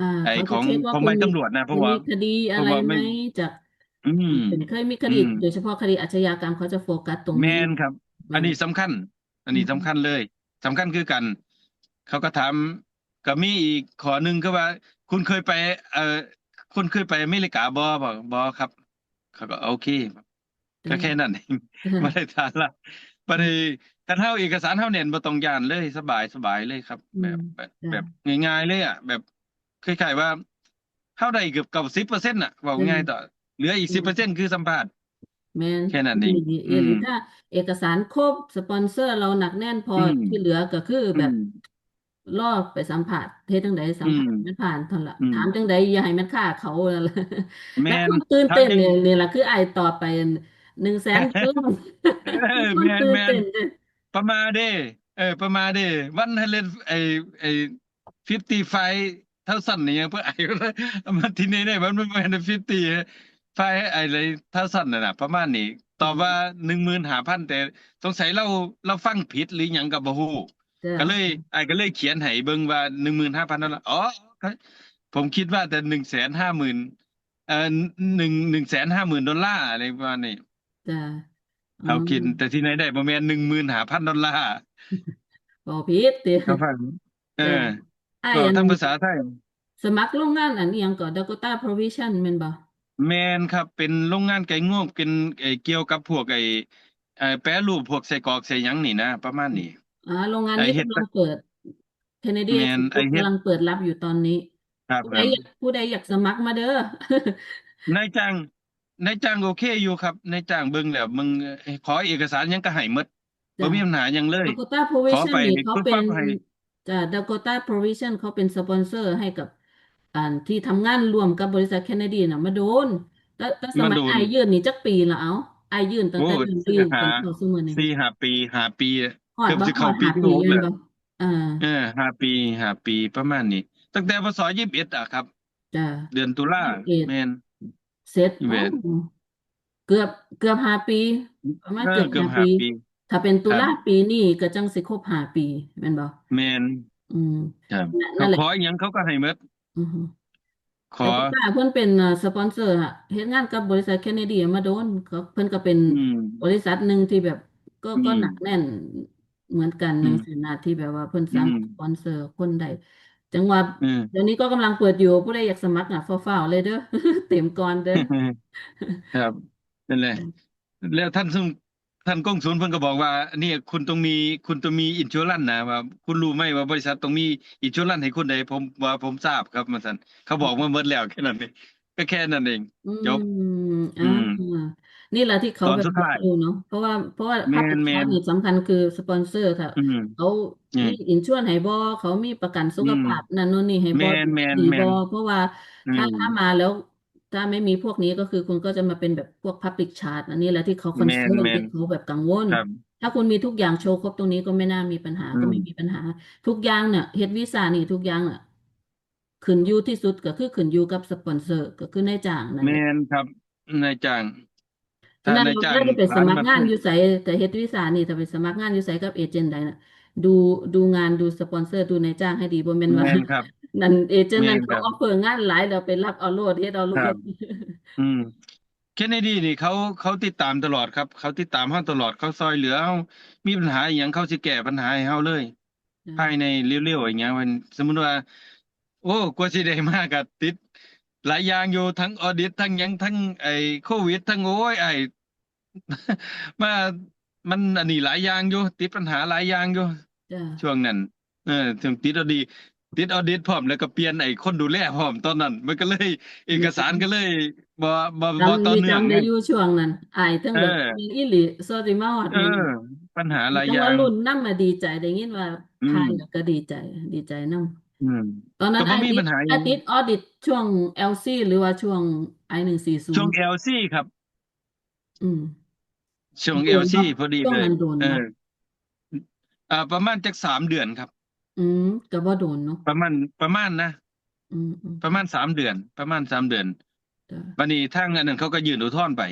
ອ່າ ໄອ້ຂອງ ຂອງໃບຕຳຫຼວດນະ ເພາະວ່າ ເພາະວ່າ ເພາະວ່າ ເຄີຍມີຄະດີອະໄລໄໝ ຈາກ ອືມ ເປັນ ເຄີຍມີຄະດີ ອືມ ໂດຍສະເພາະຄະດີອາດຊະຍາກຳ ເຂົາຈະໂຟກັສຕົງນີ້ ແມ່ນຄັບ ແມ່ນ ອັນນີ້ສຳຄັນ ອັນນີ້ສຳຄັນເລີຍ ສຳຄັນຄືກັນ ເຂົາກໍຖາມ ກໍມີອີກຂໍ້ໜຶ່ງ ຄືວ່າ ຄຸນເຄີຍໄປ ເອີ ຄຸນເຄີຍໄປອາເມລິກາບໍ່? ບອກ ບໍ່ຄັບ ເຂົາກໍໂອເຄ ກໍແຄ່ນັ້ນເອງ ບໍ່ໄດ້ຖາມລະ ບັດນີ້ຄັນເຮົາເອກະສານເຮົາແໜ້ນ ບໍ່ຕ້ອງຢ້ານເລີຍ ສະບາຍ ສະບາຍເລີຍຄັບ ແບບ ແບບ ແບບງ່າຍໆເລີຍອະ ແບບຄ້າຍໆວ່າ ເຮົາໄດ້ເກືອບເກົ້າສິບເປີເຊັນນະ ເວົ້າງ່າຍໆ ເອີ ຕໍ່ ເຫຼືອອີກສິບເປີເຊັນຄືສຳພາດ ແມ່ນ ແຄ່ນັ້ນເອງ ອີ່ຫຼີ ອືມ ຖ້າເອກະສານຄົບ ສະປອນເຊີເຮົາໜັກແໜ້ນພໍ ອືມ ທີ່ເຫຼືອກໍຄືແບບ ອືມ ລໍໄປສຳພາດ ເຮັດຈັ່ງໃດສຳພາດ ອືມ ມັນຜ່ານເທົ່ານັ້ນລະ ອືມ ຖາມຈັ່ງໃດຢ່າໃຫ້ມັນຄາເຂົານັ້ນລະ ແມ່ນ ແຕ່ຄົນຕື່ນເຕັ້ນນີ້ ນີ້ລະ ຄືອ້າຍຕອບໄປ ໜຶ່ງແສນ ເອີ ແມ່ນໆ ປະມາເດ້ ເອີ ປະມາເດ້ ວັນໄຮເລັດ ໄອ້ ໄອ້ fifty five thousand ນີ້ຫຍັງ ເພິ່ນອ້າຍ ມາທີ່ນີ້ໄດ້ ມັນບໍ່ແມ່ນ fifty five ໄອ້ thousand ນັ້ນນະ ປະມານນີ້ ຕອບວ່າ ອືມ ໜຶ່ງໝື່ນຫ້າພັນ ແຕ່ສົງໄສລາວ ລາວຟັງຜິດ ຫຼື ຫຍັງກໍບໍ່ຮູ້ ກໍເລີຍ ອ້າຍກໍເລີຍຂຽນໃຫ້ເບິ່ງວ່າ ໜຶ່ງໝື່ນຫ້າພັນໂດລາ ອໍ ຜົມຄິດວ່າແຕ່ ໜຶ່ງແສນຫ້າໝື່ນ ເອີ ໜຶ່ງ ໜຶ່ງແສນຫ້າໝື່ນໂດລາ ອະໄລປະມານນີ້ ເຮົາຄິດ ແຕ່ທີ່ໄຫນໄດ້ ບໍ່ແມ່ນ ໜຶ່ງໝື່ນຫ້າພັນໂດລາ ເວົ້າຜິດຕິ ເຂົາຟັງ ເອີ ເວົ້າທາງພາສາໄທ ສະໝັກໂລງງານອັນອີ່ຫຍັງເກາະ Dakota Provision ແມ່ນບໍ່? ແມ່ນຄັບ ເປັນໂລງງານໄກ່ງວງ ເປັນ ເອີ ກ່ຽວກັບພວກໄອ້ ເອີ ແປຮູບພວກໄສ້ກອກໄສ້ຫຍັງນີ້ນະ ປະມານນີ້. ອາ ໂລງງານນີ້ກຳລັງເປີດ Kennedy ແມ່ນ Food Group ກຳລັງເປີດຮັບຢູ່ຕອນນີ້. ຄັບ ຜູ້ໃດຢາກ ຜູ້ໃດຢາກສະໝັກມາເດີ. ນາຍຈ້າງ ນາຍຈ້າງໂອເຄຢູ່ຄັບ ນາຍຈ້າງເບິ່ງແລ້ວ ເບິ່ງ ຂໍເອກະສານຫຍັງກໍໃຫ້ໝົດ ບໍ່ມີບັນຫາຫຍັງເລີຍ. Dakota Provision ນີ້ເຂົາເປັນ ຈ້ະ Dakota Provision ເຂົາເປັນສະປອນເຊີໃຫ້ກັບ ອັນທີ່ທຳງານຮ່ວມກັບບໍລິສັດ Kennedy ນະ ມາດົນ. ແຕ່ ແຕ່ສະໄໝອ້າຍຍື່ນນີ້ຈັກປີລະ? ເອົາ ອ້າຍຍື່ນຕັ້ງແຕ່ເລີ່ມ ເປັນເຂົ້າສູ່ມື້ນີ້ ສີ່ຫ້າປີ ຫ້າປີ ເກືອບຊິເຂົ້າປີທີຫົກແລ້ວ. ເອີ ເອີ ຫ້າປີ ຫ້າປີປະມານນີ້ ຕັ້ງແຕ່ ພ.ສ. ຊາວເອັດ ອະຄັບ. ຈ້ະ ເດືອນຕຸລາ ຊາວເອັດ ແມ່ນ ເສັດ ຊາວເອັດ ໂອ້ ເກືອບ ເກືອບຫ້າປີ ປະມານ ເອີ ເກືອບ ເກືອບຫ້າ ຫ້າປີ ຖ້າເປັນຕຸລາ ຄັບ ປີນີ້ກໍຈັ່ງຊິຄົບຫ້າປີ ແມ່ນບໍ່? ແມ່ນ ອືມ ຄັບ ນັ້ນແຫຼະ ເຂົາຂໍອີ່ຫຍັງເຂົາກໍໃຫ້ໝົດ. ອືຮຶ ຂໍ ແຕ່ວ່າເພິ່ນເປັນ ເອີ ສະປອນເຊີ ເຮັດງານກັບບໍລິສັດ Kennedy ມາດົນ ເຂົາ ເພິ່ນກໍເປັນ ອືມ ບໍລິສັດໜຶ່ງທີ່ແບບ ກໍ ອືມ ກໍໜັກແໜ້ນ ເໝືອນກັນ ອືມ ຈັ່ງຊີ້ນະ ທີ່ແບບວ່າເພິ່ນສາມາດ ອືມ ສະປອນເຊີຄົນໄດ້ ຈັ່ງວ່າ ອືມ ດຽວນີ້ກໍກຳລັງເປີດຢູ່ ຜູ້ໃດຢາກສະໝັກນະ ຟ້າວໆເລີຍເດີ ເຕັມກ່ອນເດີ. ຄັບ ນັ້ນແຫຼະ ອືມ ແລ້ວທ່ານ ທ່ານກົງສຸນເພິ່ນກໍບອກວ່າ ອັນນີ້ຄຸນຕ້ອງມີ ຄຸນຕ້ອງມີອິນຊູຣັນນະ ວ່າຄຸນຮູ້ໄໝວ່າບໍລິສັດຕ້ອງມີອິນຊູຣັນໃຫ້ຄຸນໃດ ຜົມວ່າຜົມຊາບຄັບ ວ່າຊັ້ນ ເຂົາບອກມາໝົດແລ້ວ ແຄ່ນັ້ນເອງ. ກໍແຄ່ນັ້ນເອງ ອືມ ຈົບ ອືມ ອືມ ອ່າ ນີ້ລະທີ່ເຂົາແບບ ຕອນສຸດທ້າຍ ເນາະ ເພາະວ່າ ເພາະວ່າ ແມ່ນ ຮັບຜິດຊອບນີ້ສຳຄັນ ຄືສະປອນເຊີ ຖ້າ ອືມ ເຂົາ ອືມ ມີອິນຊູຣັນໃຫ້ບໍ່ ເຂົາມີປະກັນສຸຂະພາບ ອືມ ນັ້ນໂນ່ນນີ້ໃຫ້ບໍ່ ແມ່ນ ແມ່ນ ດີບໍ່ ແມ່ນ ເພາະວ່າ ອືມ ຖ້າ ຖ້າມາແລ້ວ ຖ້າໄມ່ມີພວກນີ້ ກໍຄືຄຸນກໍຈະມາເປັນແບບພວກ Public Charge ອັນນີ້ແຫຼະທີ່ເຂົາ concern ແມ່ນ ທີ່ເຂົາແບບກັງວົນ ຄັບ ຖ້າຄຸນມີທຸກຢ່າງໂຊຄົບຕົງນີ້ ກໍໄມ່ໜ້າມີບັນຫາ ອືມ ກໍໄມ່ມີບັນຫາ ທຸກຢ່າງນະ ເຮັດວີຊານີ້ທຸກຢ່າງນະ ຂຶ້ນຢູ່ທີ່ສຸດກໍຄືຂຶ້ນຢູ່ກັບສະປອນເຊີ ກໍຄືນາຍຈ້າງນັ້ນແຫຼະ ແມ່ນຄັບ ນາຍຈ້າງ ຖ້ານາຍຈ້າງ ລາວຈະໄປສະໝັກງານຢູ່ໃສ ຖ້າເຮັດວີຊານີ້ ຖ້າໄປສະໝັກງານຢູ່ໃສກັບເອເຈນໃດນະ ດູ ດູງານ ດູສະປອນເຊີ ດູນາຍຈ້າງໃຫ້ດີ ບໍ່ແມ່ນວ່າ ແມ່ນຄັບ ນັ້ນເອເຈນນັ້ນ ແມ່ນຄັບ ເຂົາອອບເຟີງານຫຼາຍ ແລ້ວໄປຮັບເອົາໂລດ ເຮັດເອົາໂລດ ອືມ ເຄນເນດີນີ້ ເຂົາ ເຂົາຕິດຕາມຕະຫຼອດຄັບ ເຂົາຕິດຕາມເຮົາຕະຫຼອດ ເຂົາຊ່ອຍເຫຼືອເຮົາ ມີບັນຫາອີ່ຫຍັງ ເຂົາຊິແກ້ບັນຫາໃຫ້ເຮົາເລີຍ ອືມ ພາຍໃນເລັວໆ ອີ່ຫຍັງ ສົມມຸດວ່າ ໂອ້ ກວ່າຊິໄດ້ມາກໍຕິດຫຼາຍຢ່າງຢູ່ ທັງອອດິດ ທັງຫຍັງ ທັງໄອ້ໂຄວິດ ທັງ ໂອ້ຍ ອ້າຍ ມາ ມັນອັນນີ້ຫຼາຍຢ່າງຢູ່ ຕິດບັນຫາຫຼາຍຢ່າງຢູ່ ຈ້ະ ຊ່ວງນັ້ນ ເອີ ຊ່ວງຕິດອອດິດ ຕິດອອດິດພ້ອມ ແລ້ວກໍປ່ຽນໄອ້ຄົນດູແລພ້ອມ ຕອນນັ້ນ ມັນກໍເລີຍ ເອກະສານກໍເລີຍບໍ່ ບໍ່ ບໍ່ຕໍ່ເນື່ອງ ຈຳໄດ້ຢູ່ຊ່ວງນັ້ນ ອ້າຍ ເອີ ທັງແບບ ອີ່ຫຼີ ໂຊຊິມາຮອດ ເອີ ນີ້ ບັນຫາຫຼາຍຢ່າງ ແຕ່ວ່າລຸ້ນນຳ ອະ ດີໃຈ ໄດ້ຍິນວ່າ ອືມ ຂາຍແລ້ວກໍດີໃຈ ດີໃຈນຳ ອືມ ຕອນນັ້ນ ກໍບໍ່ມີບັນຫາຫຍັງ ອ້າຍຕິດອອດິດຊ່ວງແອລຊີ ຫຼືວ່າຊ່ວງ ໄອ ໜຶ່ງສີ່ສູນ ຊ່ວງແອລຊີຄັບ ອືມ ຊ່ວງແອລຊີ ໂດນບໍ່ ພໍດີເລີຍ ຊ່ວງນັ້ນໂດນບໍ່ ເອີ ອ່າ ປະມານຈັກສາມເດືອນຄັບ ອືມ ກໍບໍ່ໂດນເນາະ ປະມານ ປະມານນະ ອືມໆ ປະມານສາມເດືອນ ປະມານສາມເດືອນ ຈ້ະ ບາດນີ້ທາງອັນນັ້ນເຂົາກໍຍື່ນອຸທອນໄປ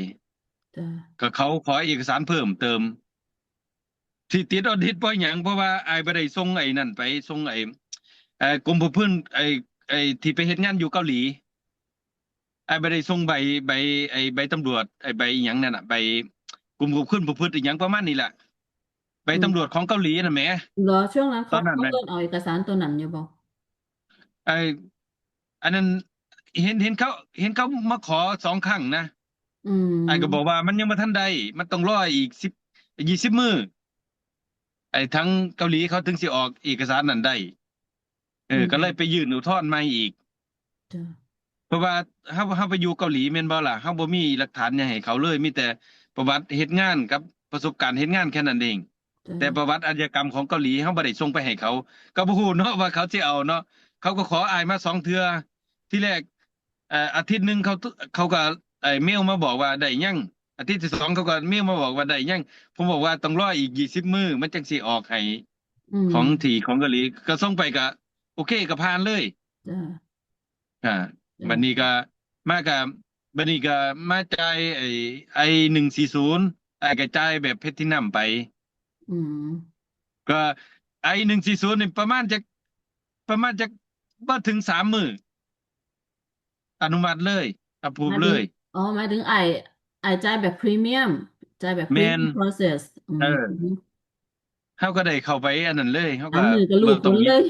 ຈ້ະ ກໍເຂົາຂໍເອກະສານເພີ່ມເຕີມ ທີ່ຕິດອອດິດເພາະຫຍັງ ເພາະວ່າອ້າຍບໍ່ໄດ້ສົ່ງໄອ້ນັ້ນໄປ ສົ່ງໄອ້ ເອີ ກົມປະພຶດ ໄອ້ ໄອ້ທີ່ໄປເຮັດງານຢູ່ເກົາຫຼີ ອ້າຍບໍ່ໄດ້ສົ່ງໃບ ໃບ ໄອ້ໃບຕຳຫຼວດ ໄອ້ໃບອີ່ຫຍັງນັ້ນນະ ໃບກົມຄວບຄຸມປະພຶດອີ່ຫຍັງປະມານນີ້ລະ ໃບ ອືມ ຕຳຫຼວດຂອງເກົາຫຼີຫັ້ນນະແໝ ເຫຼືອຊ່ວງນັ້ນເຂົາ ຕອນນັ້ນ ເຂົາເອີ້ນເອົາເອກະສານໂຕນັ້ນຢູ່ບໍ່? ໄອ້ ອັນນັ້ນ ເຫັນ ເຫັນເຂົາ ເຫັນເຂົາມາຂໍສອງຄັ້ງນະ ອືມ ອ້າຍກໍບອກວ່າມັນຍັງບໍ່ທັນໄດ້ ມັນຕ້ອງລໍອີກສິບ ຍີ່ສິບມື້ ໄອ້ທາງເກົາຫຼີເຂົາເຖິງຊິອອກເອກະສານນັ້ນໄດ້ ເອີ ອືມ ກໍເລີຍໄປຍື່ນອຸທອນໃໝ່ອີກ ຈ້ະ ເພາະວ່າເຮົາ ເຮົາໄປຢູ່ເກົາຫຼີແມ່ນບໍ່ລະ ເຮົາບໍ່ມີຫຼັກຖານຫຍັງໃຫ້ເຂົາເລີຍ ມີແຕ່ປະຫວັດເຮັດງານກັບປະສົບການເຮັດງານແຄ່ນັ້ນເອງ ແຕ່ປະຫວັດອາຊຍາກຳຂອງເກົາຫຼີ ເຮົາບໍ່ໄດ້ສົ່ງໄປໃຫ້ເຂົາ ກໍບໍ່ຮູ້ເນາະວ່າເຂົາຊິເອົາເນາະ ເຂົາກໍຂໍອ້າຍມາສອງເທື່ອ ທີແລກ ເອີ ອາທິດໜຶ່ງເຂົາ ເຂົາກໍ ເອີ ເມວມາບອກວ່າໄດ້ຍັງ ອາທິດທີສອງເຂົາກໍເມວມາບອກວ່າໄດ້ຍັງ ຜົມບອກວ່າຕ້ອງລໍອີກຍີ່ສິບມື້ ມັນຈັ່ງຊິອອກໃຫ້ ອືມ ຂອງທີ່ຂອງເກົາຫຼີ ກໍສົ່ງໄປກໍໂອເຄ ກໍຜ່ານເລີຍ ຈ້ະ ອ່າ ຈ້ະ ບັດນີ້ກໍມາກໍ ບັດນີ້ກໍມາຈ່າຍໄອ້ ໄອ ໜຶ່ງສີ່ສູນ ອ້າຍກໍຈ່າຍແບບແພລາຕິນຳໄປ ອືມ ກໍ ໄອ ໜຶ່ງສີ່ສູນນີ້ປະມານຈັກ ປະມານຈັກບໍ່ເຖິງສາມມື້ ອະນຸມັດເລີຍ ອາບຣູບເລີຍ ໝາຍເຖິງ ອໍ ໝາຍເຖິງອ້າຍ ອ້າຍຈ່າຍແບບພຣີມຽມ ຈ່າຍແບບພຣີມຽມໂປຣເຊັສ ແມ່ນ ອືມ ເອີ ເຮົາກໍໄດ້ເຂົ້າໄປອັນນັ້ນເລີຍ ເຮົາກໍສາມມື້ກໍຮູ້ຜົນເລີຍ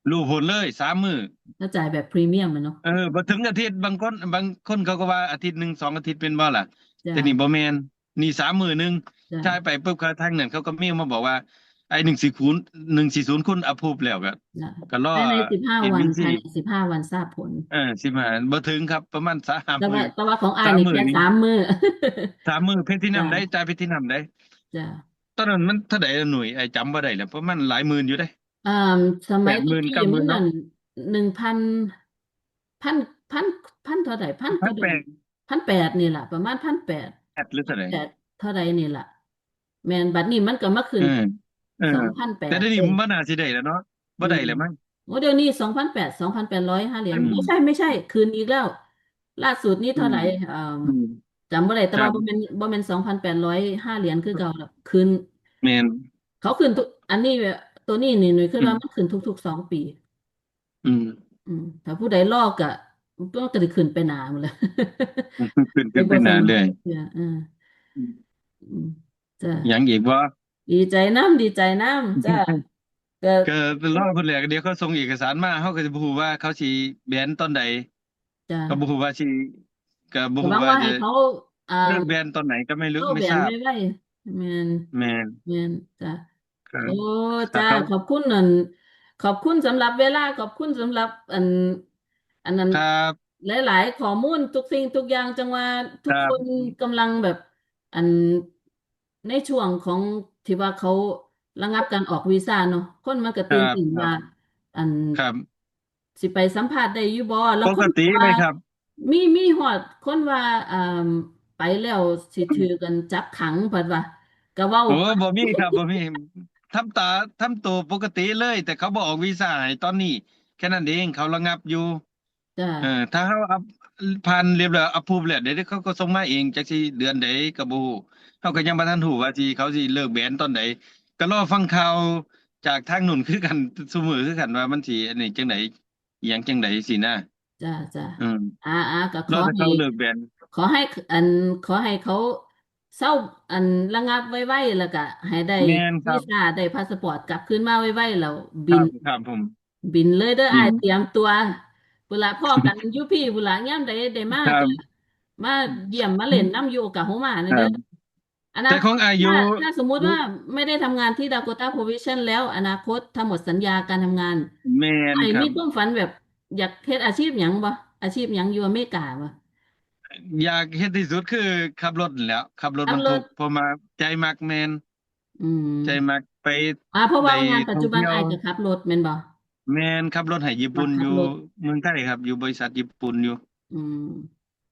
ຮູ້ຜົນເລີຍ ສາມມື້ ແລ້ວຈ່າຍແບບພຣີມຽມແມ່ນເນາະ. ເອີ ບໍ່ເຖິງອາທິດ ບາງຄົນ ບາງຄົນເຂົາກໍວ່າອາທິດໜຶ່ງ ສອງອາທິດແມ່ນບໍ່ລະ? ຈ້ະ ແຕ່ນີ້ບໍ່ແມ່ນ ນີ້ສາມມື້ໜຶ່ງ ຈ້ະ ຈ່າຍໄປປຶບ ເຂົາທາງນັ້ນເຂົາກໍເມວມາບອກວ່າ ໄອ້ໜຶ່ງສີ່ຄູນ ໜຶ່ງສີ່ສູນຄູນອາພຣູບແລ້ວ ກໍ ຈ້ະ ກໍລໍພາຍໃນສິບຫ້າວັນ ພາຍໃນສິບຫ້າວັນຊາບຜົນ. ເອີ ສິບຫ້າ ບໍ່ເຖິງຄັບ ປະມານສາມ ແຕ່ວ່າ ມື້ ແຕ່ວ່າຂອງອ້າຍນີ້ແຄ່ສາມມື້ ສາມມື້ ສາມມື້ ແພລາທິນຳໄດ໋ ຈ່າຍແພລາທິນຳໄດ໋. ຈ້ະ ຕອນນັ້ນມັນເທົ່າໃດລະໜຸ່ຍ ອ້າຍຈຳບໍ່ໄດ້ແລ້ວ ປະມານຫຼາຍໝື່ນຢູ່ເດ. ອ່າ ສະໄໝແຕ່ກີ້ມັນນັ້ນ ໜຶ່ງພັນ ພັນ ພັນ ພັນເທົ່າໃດ ພັນ ພັນແປດ ພັນແປດນີ້ລະ ປະມານພັນແປດ ແປດ ຫຼືເທົ່າໃດ ແປດເທົ່າໃດນີ້ລະ ແມ່ນ. ບັດນີ້ມັນກໍມາຂຶ້ນ ເອີ ເອີ ສອງພັນແປດ ແຕ່ດຽວນີ້ມັນບໍ່ໜ້າຊິໄດ້ແລ້ວເນາະ ບໍ່ໄດ້ແລ້ວມັ້ງ. ໂອ້ ດຽວນີ້ສອງພັນແປດ ສອງພັນແປດຮ້ອຍຫ້າຫຼຽນ ອືມ ບໍ່ໃຊ່ ບໍ່ໃຊ່ ຂຶ້ນອີກແລ້ວ. ລ່າສຸດນີ້ເທົ່າໃດ ອືມ ເອີ ອືມ ຈຳບໍ່ໄດ້ ແຕ່ວ່າ ຄັບ ບໍ່ແມ່ນ ບໍ່ແມ່ນສອງພັນແປດຮ້ອຍຫ້າຫຼຽນຄືເກົ່າແລ້ວ ຂຶ້ນ ແມ່ນ ເຂົາຂຶ້ນທຸກ ອັນນີ້ ໂຕນີ້ນີ້ ໜຸ່ຍຄິດວ່າ ອືມ ມັນຂຶ້ນທຸກໆສອງປີ. ອືມ ອືມ ຖ້າຜູ້ໃດລໍກໍ ກໍຈະໄດ້ຂຶ້ນໄປໜ້າພຸ້ນແຫຼະ ຂຶ້ນ ຂຶ້ນໄປໜ້າເລື້ອຍ. ເອີ ອືມ ອືມ ຈ້ະ ຫຍັງອີກບໍ່? ດີໃຈນຳ ດີໃຈນຳ ຈ້ະ ກໍ ກໍລໍພຸ້ນແຫຼະ ດຽວເຂົາສົ່ງເອກະສານມາ ເຮົາກໍຊິບໍ່ຮູ້ວ່າເຂົາຊິແບນຕອນໃດ. ຈ້ະ ກໍບໍ່ຮູ້ວ່າຊິ ກໍບໍ່ຮູ້ວ່າຈະ ເຂົາ ອ່າ ເລີກແບນຕອນໃດກໍໄມ່ຮູ້ ເຂົາແບນໄວໆ ແມ່ນ ແມ່ນ ແມ່ນ ຈ້ະ. ໂອ້ ຈ້ະ ຂອບຄຸນ ອັນ ຂອບຄຸນສຳລັບເວລາ ຂອບຄຸນສຳລັບ ອັນ ອັນນັ້ນ ຫຼາຍໆຂໍ້ມູນ ທຸກສິ່ງທຸກຢ່າງ ຈັ່ງວ່າທຸກຄົນກຳລັງແບບ ອັນ ໃນຊ່ວງຂອງທີ່ວ່າເຂົາລະງັບການອອກວີຊາເນາະ ຄົນມັນກໍຕື່ນເຕັ້ນວ່າ ອັນ ຊິໄປສຳພາດໄດ້ຢູ່ບໍ່? ແລ້ວຄົນກໍວ່າ ມີ ມີຮອດຄົນວ່າ ເອີ່ມ ໄປແລ້ວຊິຖືກ ອັນ ຈັບຂັງ ເພິ່ນວ່າ ກໍເວົ້າ ໂອ້ ບໍ່ມີຄັບ ບໍ່ມີ ທຳຕາ ທຳໂຕປົກກະຕິເລີຍ ແຕ່ເຂົາບໍ່ອອກວີຊາໃຫ້ຕອນນີ້ ແຄ່ນັ້ນເອງ ເຂົາລະງັບຢູ່. ຈ້ະ ເອີ ຖ້າເຮົາອັບ ຜ່ານລຽບຮ້ອຍ ອາພຣູບແລ້ວ ດຽວເຂົາກໍສົ່ງມາເອງ ຈັກຊິເດືອນໃດກໍບໍ່ຮູ້ ເຮົາກໍຍັງບໍ່ທັນຮູ້ວ່າຊິ ເຂົາຊິເລີກແບນຕອນໃດ ກໍລໍຟັງຂ່າວຈາກທາງນັ້ນຄືກັນ ຊຸມື້ຄືກັນວ່າມັນຊິອັນນີ້ຈັ່ງໃດ ອີ່ຫຍັງຈັ່ງໃດຊີ້ນະ. ຈ້ະ ຈ້ະ ອືມ ອ່າໆ ກໍຂໍໃຫ້ ລໍແຕ່ເຂົາເລີກແບນ ຂໍໃຫ້ ອັນ ຂໍໃຫ້ເຂົາເຊົາ ອັນ ລະງັບໄວໆ ແລ້ວກະໃຫ້ໄດ້ ແມ່ນຄັບ ວີຊາ ໄດ້ພາສປອດກັບຄືນມາໄວໆ ແລ້ວບິນ ຄັບ ຄັບຜົມ ບິນເລີຍເດີ ອືມ ອ້າຍ ຕຽມຕົວ ພຸ້ນລະ ພໍ້ກັນຢູ່ພີ້ພຸ້ນລະ ຍາມໃດໄດ້ມາ ມາຢ້ຽມມາຫຼິ້ນນຳຢູ່ໂອກາໂຮມານີ້ເດີ. ອັນນັ້ນ ແຕ່ຂອງອ້າຍຢູ່ ຖ້າ ຖ້າສົມມຸດວ່າໄມ່ໄດ້ທຳງານທີ່ Dakota Provision ແລ້ວ ອະນາຄົດ ຖ້າໝົດສັນຍາການທຳງານ ແມ່ນ ອ້າຍມີຄວາມຝັນແບບຢາກເຮັດອາຊີບຫຍັງບໍ່? ອາຊີບຫຍັງຢູ່ອາເມລິກາບໍ່? ຢາກເຮັດທີ່ສຸດຄືຂັບລົດຫັ້ນແຫຼ້ວ ຂັບລົດບັນທຸກ ເພາະວ່າໃຈມັກ ແມ່ນ ອືມ ໃຈມັກໄປ ອ່າ ເພາະວ່າງານປັດຈຸບັນອ້າຍກໍຂັບລົດແມ່ນບໍ່? ແມ່ນ ຂັບລົດໃຫ້ຍີ່ປຸ່ນຢູ່ເມືອງໄທຄັບ ຢູ່ບໍລິສັດຍີ່ປຸ່ນຢູ່. ອືມ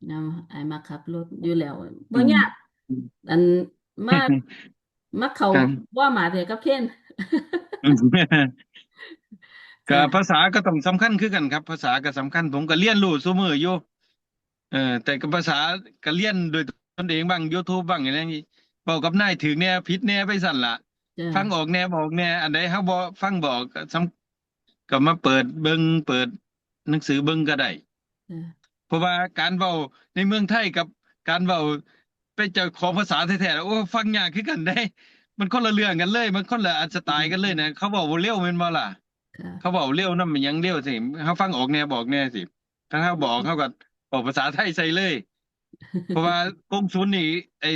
ເນາະ ອ້າຍມັກຂັບລົດຢູ່ແລ້ວ ບໍ່ຍາກ ອັນ ມາ ມາເຂົ້າ Walmart ເດກັບເຄນ ກໍພາສາກໍຕ້ອງສຳຄັນຄືກັນຄັບ ພາສາກໍສຳຄັນ ຜົມກໍລຽນຮູ້ຊຸມື້ຢູ່. ເອີ ແຕ່ກໍພາສາກໍລຽນດ້ວຍຕົນເອງບ້າງ YouTube ບ້າງ ຫຍັງ ເວົ້າກັບນາຍຖືກແດ່ຜິດແດ່ໄປຊັ້ນລະ ຟັງອອກແດ່ບໍ່ອອກແດ່ ອັນໃດເຮົາບໍ່ຟັງບໍ່ອອກກໍສຳ ກໍມາເປີດເບິ່ງ ເປີດໜັງສືເບິ່ງກໍໄດ້ ເອີ ເພາະວ່າການເວົ້າໃນເມືອງໄທກັບການເວົ້າເປັນເຈົ້າຂອງພາສາແທ້ໆ ໂອ້ ຟັງຍາກຄືກັນເດ້ ມັນຄົນລະເລື່ອງກັນເລີຍ ມັນຄົນລະສະໄຕກັນເລີຍນະ ເຂົາເວົ້າເລັວແມ່ນບໍ່ລະ? ເຂົາເວົ້າເລັວນຳ ຫຍັງເລັວຊີ້ ເຮົາຟັງອອກແດ່ບໍ່ອອກແດ່ຊີ້ ຄັນເຮົາບໍ່ອອກ ເຮົາກໍເວົ້າພາສາໄທໃສ່ເລີຍ ເພາະວ່າກົງສຸນນີ້ ໄອ້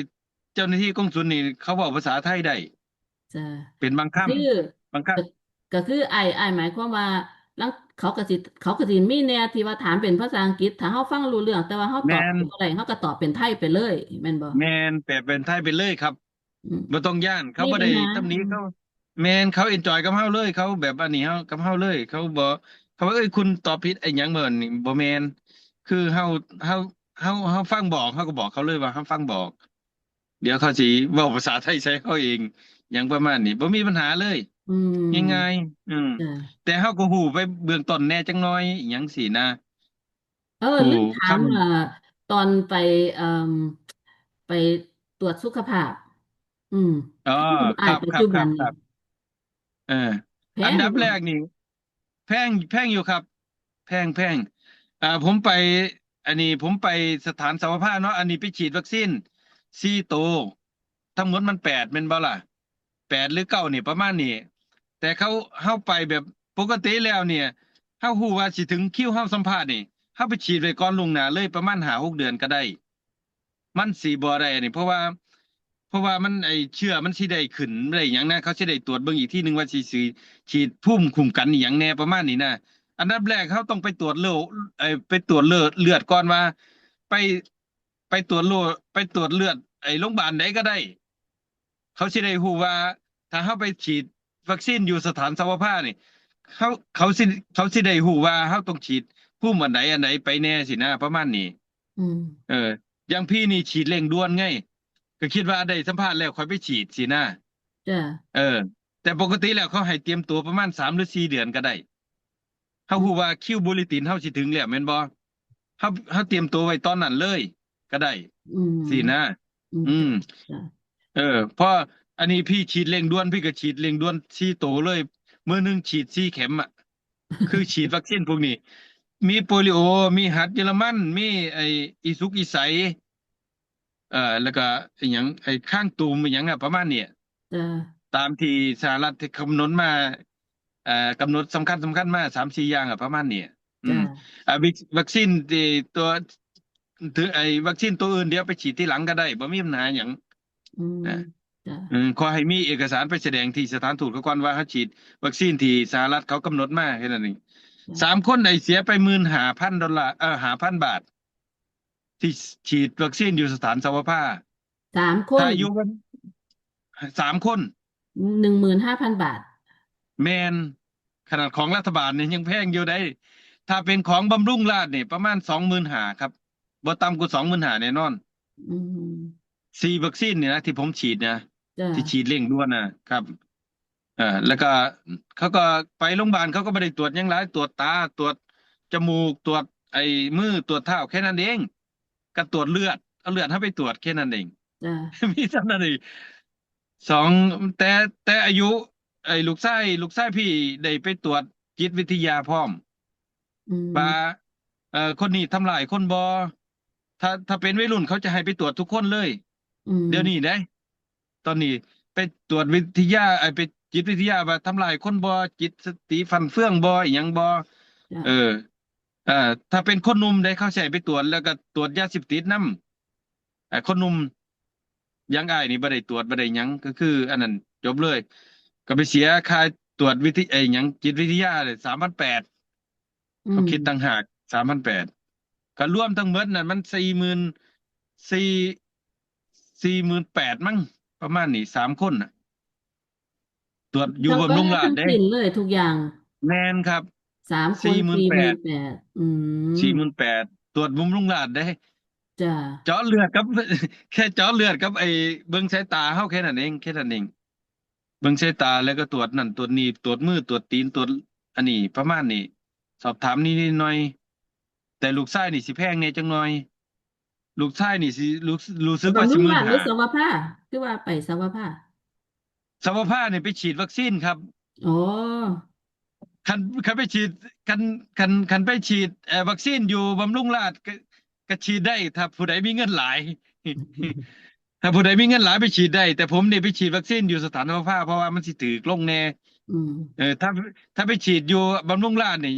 ເຈົ້າໜ້າທີ່ກົງສຸນນີ້ ເຂົາເວົ້າພາສາໄທໄດ້ ຈ້ະ ເປັນບາງຄຳ ຄື ບາງຄຳ ກໍ ກໍຄືອ້າຍ ອ້າຍໝາຍຄວາມວ່າ ລາງ ເຂົາກໍຊິ ເຂົາກໍຊິມີແດ່ທີ່ວ່າຖາມເປັນພາສາອັງກິດ ຖ້າເຮົາຟັງຮູ້ເລື່ອງ ແຕ່ວ່າເຮົາຕອບ ແມ່ນ ບໍ່ໄດ້ ເຮົາກໍຕອບເປັນໄທໄປເລີຍ ແມ່ນບໍ່? ແມ່ນ ແປເປັນໄທໄປເລີຍຄັບ ອືມ ບໍ່ຕ້ອງຢ້ານ ເຂົາບໍ່ໄດ້ຕຳໜິເຮົາ ແມ່ນ ເຂົາ enjoy ກັບເຮົາເລີຍ ເຂົາແບບອັນນີ້ເຮົາ ກັບເຮົາເລີຍ ເຂົາບໍ່ ເຂົາວ່າ ເອີຍ ຄຸນຕອບຜິດອີ່ຫຍັງບໍ່ນີ້ ບໍ່ແມ່ນ ຄືເຮົາ ເຮົາ ເຮົາ ເຮົາຟັງບໍ່ອອກ ເຮົາກໍບອກເຂົາເລີຍວ່າເຮົາຟັງບໍ່ອອກ ດຽວເຂົາຊິເວົ້າພາສາໄທໃສ່ເຮົາເອງ ຫຍັງປະມານນີ້ ບໍ່ມີບັນຫາເລີຍ ອືມ ງ່າຍໆ ອືມ ແຕ່ເຮົາກໍຮູ້ໄປເບື້ອງຕົ້ນແດ່ຈັກໜ້ອຍ ອີ່ຫຍັງຊີ້ນະ. ເອີ ລືມຖາມ ເອີ ຕອນໄປ ເອີ່ມ ໄປຕວດສຸຂະພາບ ອືມ ອໍ ທີ່ຢູ່ອ້າຍປັດຈຸບັນນີ້ ເອີ ອັນດັບແລກນີ້ ແພງ ແພງຢູ່ຄັບ ແພງ ແພງ ອ່າ ຜົມໄປ ອັນນີ້ ຜົມໄປສະຖານສະຫະພາບເນາະ ອັນນີ້ໄປສີດວັກຊີນສີ່ໂຕ ທັງໝົດມັນແປດແມ່ນບໍ່ລະ? ແປດ ຫຼື ເກົ້າ ນີ້ ປະມານນີ້ ແຕ່ເຂົາ ເຮົາໄປແບບ ປົກກະຕິແລ້ວນີ້ ເຮົາຮູ້ວ່າຊິເຖິງຄິວເຮົາສຳພາດນີ້ ເຮົາໄປສີດໄວ້ກ່ອນລ່ວງໜ້າເລີຍ ປະມານຫ້າຫົກເດືອນກໍໄດ້. ມັນຊິບໍ່ໄດ້ອັນນີ້ ເພາະວ່າ ເພາະວ່າມັນ ໄອ້ເຊື້ອມັນຊິໄດ້ຂຶ້ນໄດ້ຫຍັງນະ ເຂົາຊິໄດ້ຕວດເບິ່ງອີກທີໜຶ່ງວ່າຊິ ຊິ ສີດພູມຄຸ້ມກັນອີ່ຫຍັງແດ່ ປະມານນີ້ນະ. ອັນດັບແລກເຮົາຕ້ອງໄປຕວດເລືອດ ໄອ້ ໄປຕວດເລືອດ ເລືອດກ່ອນວ່າ ໄປ ໄປຕວດໂລ ໄປຕວດເລືອດໄອ້ໂລງບານໃດກໍໄດ້ ເຂົາຊິໄດ້ຮູ້ວ່າ ຖ້າເຮົາໄປສີດວັກຊີນຢູ່ສະຖານສະຫວະພານີ້ ເຂົາ ເຂົາຊິ ເຂົາຊິໄດ້ຮູ້ວ່າເຮົາຕ້ອງສີດພູມອັນໃດອັນໃດໄປແດ່ຊີ້ນະ ປະມານນີ້. ອືມ ເອີ ຢ່າງພີ່ນີ້ສີດເລັ່ງດ່ວນໄງ ກໍຄິດວ່າໄດ້ສຳພາດແລ້ວຄ່ອຍໄປສີດຊີ້ນະ. ຈ້ະ ເອີ ແຕ່ປົກກະຕິແລ້ວເຂົາໃຫ້ຕຽມຕົວປະມານສາມຫຼືສີ່ເດືອນກໍໄດ້. ເຮົາຮູ້ວ່າຄິວບູລິຕິນເຮົາຊິເຖິງແລ້ວແມ່ນບໍ່? ເຮົາ ເຮົາຕຽມຕົວໄວ້ຕອນນັ້ນເລີຍກໍໄດ້ ອືມ ຊີ້ນະ. ອືມ ອືມ ຈ້ະ ເອີ ເພາະອັນນີ້ພີ່ສີດເລັ່ງດ່ວນ ພີ່ກໍສີດເລັ່ງດ່ວນສີ່ໂຕເລີຍ ມື້ໜຶ່ງສີດສີ່ເຂັມອະ ຄືສີດວັກຊີນພວກນີ້ ມີໂປລິໂອ ມີຫັດເຢຍລະມັນ ມີໄອ້ອີສຸກອີໃສ ເອີ ແລ້ວກໍອີຫຍັງ ໄອ້ຄາງຕຸ່ມ ອີຫຍັງນະ ປະມານນີ້ ຈ້ະ ຕາມທີ່ສະຫະລັດກຳນົດມາ ເອີ ກຳນົດສຳຄັນໆມາສາມສີ່ຢ່າງອະ ປະມານນີ້. ອືມ ອ່າ ວັກຊີນທີ່ຕົວ ຖື ໄອ້ວັກຊີນຕົວອື່ນດຽວໄປສີດທີຫຼັງກໍໄດ້ ບໍ່ມີບັນຫາຫຍັງ. ອືມ ນະ ຈ້ະ ເອີ ຂໍໃຫ້ມີເອກະສານໄປສະແດງທີ່ສະຖານທູດເຂົາກ່ອນວ່າເຮົາສີດວັກຊີນທີ່ສະຫະລັດເຂົາກຳນົດມາ ແຄ່ນັ້ນເອງ. ຈ້ະ ສາມຄົນໄດ້ເສຍໄປໝື່ນຫ້າພັນດອນລາ ເອີ ຫ້າພັນບາດ ທີ່ ສ- ສີດວັກຊີນຢູ່ສະຖານສະຫວະພາ. ສາມຄົນ ຖ້າຢູ່ ສາມຄົນ ໜຶ່ງໝື່ນຫ້າພັນບາດ. ແມ່ນ ຂະໜາດຂອງລັດຖະບານນີ້ຍັງແພງຢູ່ໃດ໋ ຖ້າເປັນຂອງບຳລຸງລາດນີ້ປະມານສອງໝື່ນຫ້າຄັບ ບໍ່ຕ່ຳກວ່າສອງໝື່ນຫ້າແນ່ນອນ. ອືມ ສີ່ວັກຊີນນີ້ນະ ທີ່ຜົມສີດນະ ຈ້ະ ທີ່ສີດເລັ່ງດ່ວນນະຄັບ. ເອີ ແລ້ວກໍເຂົາກໍໄປໂຮງບານ ເຂົາກໍບໍ່ໄດ້ຕວດຫຍັງຫຼາຍ ຕວດຕາ ຕວດຈະມູກ ຕວດໄອ້ມື ຕວດເທົ້າ ແຄ່ນັ້ນເອງ ກໍຕວດເລືອດ ເອົາເລືອດເຮົາໄປຕວດ ແຄ່ນັ້ນເອງ. ຈ້ະ ມີສ່ຳນັ້ນເອງ. ສອງ ແຕ່ ແຕ່ອາຍຸ ໄອ້ລູກຊາຍ ລູກຊາຍພີ່ໄດ້ໄປຕວດຈິດວິທະຍາພ້ອມ ອືມ ວ່າ ເອີ ຄົນນີ້ທຳຮ້າຍຄົນບໍ່? ຖ້າ ຖ້າເປັນໄວລຸ້ນເຂົາຈະໃຫ້ໄປຕວດທຸກຄົນເລີຍ. ອືມ ດຽວນີ້ເດ້ ຕອນນີ້ໄປຕວດວິທະຍາ ໄອ້ ໄປຈິດວິທະຍາວ່າທຳຮ້າຍຄົນບໍ່? ຈິດສະຕິຟັ່ນເຟືອງບໍ່? ອີຫຍັງບໍ່? ຈ້ະ ເອີ ເອີ ຖ້າເປັນຄົນໜຸ່ມເດ້ ເຂົາຊິໃຫ້ໄປຕວດ ແລ້ວກໍຕວດຢາເສບຕິດນຳ. ເອີ ຄົນໜຸ່ມ ຢ່າງອ້າຍນີ້ບໍ່ໄດ້ຕວດ ບໍ່ໄດ້ຫຍັງ ກໍຄືອັນນັ້ນຈົບເລີຍ ກໍໄປເສຍຄ່າຕວດວິທະ ໄອ້ຫຍັງ ຈິດວິທະຍາ ສາມພັນແປດ ອືມ ເຂົາຄິດຕ່າງຫາກ ສາມພັນແປດ ກໍລວມທັງໝົດນັ້ນມັນສີ່ໝື່ນ ສີ່ ສີ່ໝື່ນແປດ ມັ້ງ ປະມານນີ້ ສາມຄົນນະ ຕວດຢູ່ບຳລຸງລາດເດ້ ທັງເບິດທັງສິ້ນເລີຍທຸກຢ່າງ. ແມ່ນຄັບ ສາມຄົນ ສີ່ໝື່ນແປດ ສີ່ໝື່ນແປດ. ອືມ ສີ່ໝື່ນແປດ ຕວດບຳລຸງລາດເດ້. ຈ້ະ ເຈາະເລືອດກັບ ແຄ່ເຈາະເລືອດກັບໄອ້ເບິ່ງສາຍຕາເຮົາແຄ່ນັ້ນເອງ ແຄ່ນັ້ນເອງ. ເບິ່ງສາຍຕາ ແລ້ວກໍຕວດນັ້ນຕວດນີ້ ຕວດມື ຕວດຕີນ ຕວດອັນນີ້ ປະມານນີ້ ສອບຖາມນິດໆໜ້ອຍໆ. ແຕ່ລູກຊາຍນີ້ຊິແພງແດ່ຈັກໜ້ອຍ ລູກຊາຍນີ້ຊິ ຮູ້ ຮູ້ສຶກວ່າຊິໝື່ນຫ້າ. ບຳລຸງລາດ ຫຼື ສະຫວະພາ? ຄືວ່າໄປສະຫວະພາ? ສະຫວະພານີ້ໄປສີດວັກຊີນຄັບ. ອໍ ຄັນ ຄັນໄປສີດ ຄັນ ຄັນ ຄັນໄປສີດ ເອີ ວັກຊີນຢູ່ບຳລຸງລາດ ກໍ ກໍສີດໄດ້ ຖ້າຜູ້ໃດມີເງິນຫຼາຍ. ຖ້າຜູ້ໃດມີເງິນຫຼາຍໄປສີດໄດ້ ແຕ່ຜົມນີ້ໄປສີດວັກຊີນຢູ່ສະຖານສະຫວະພາ ເພາະວ່າມັນຊິຖືກລົງແດ່. ອືມ ເອີ ຖ້າ ຖ້າໄປສີດຢູ່ບຳລຸງລາດນີ້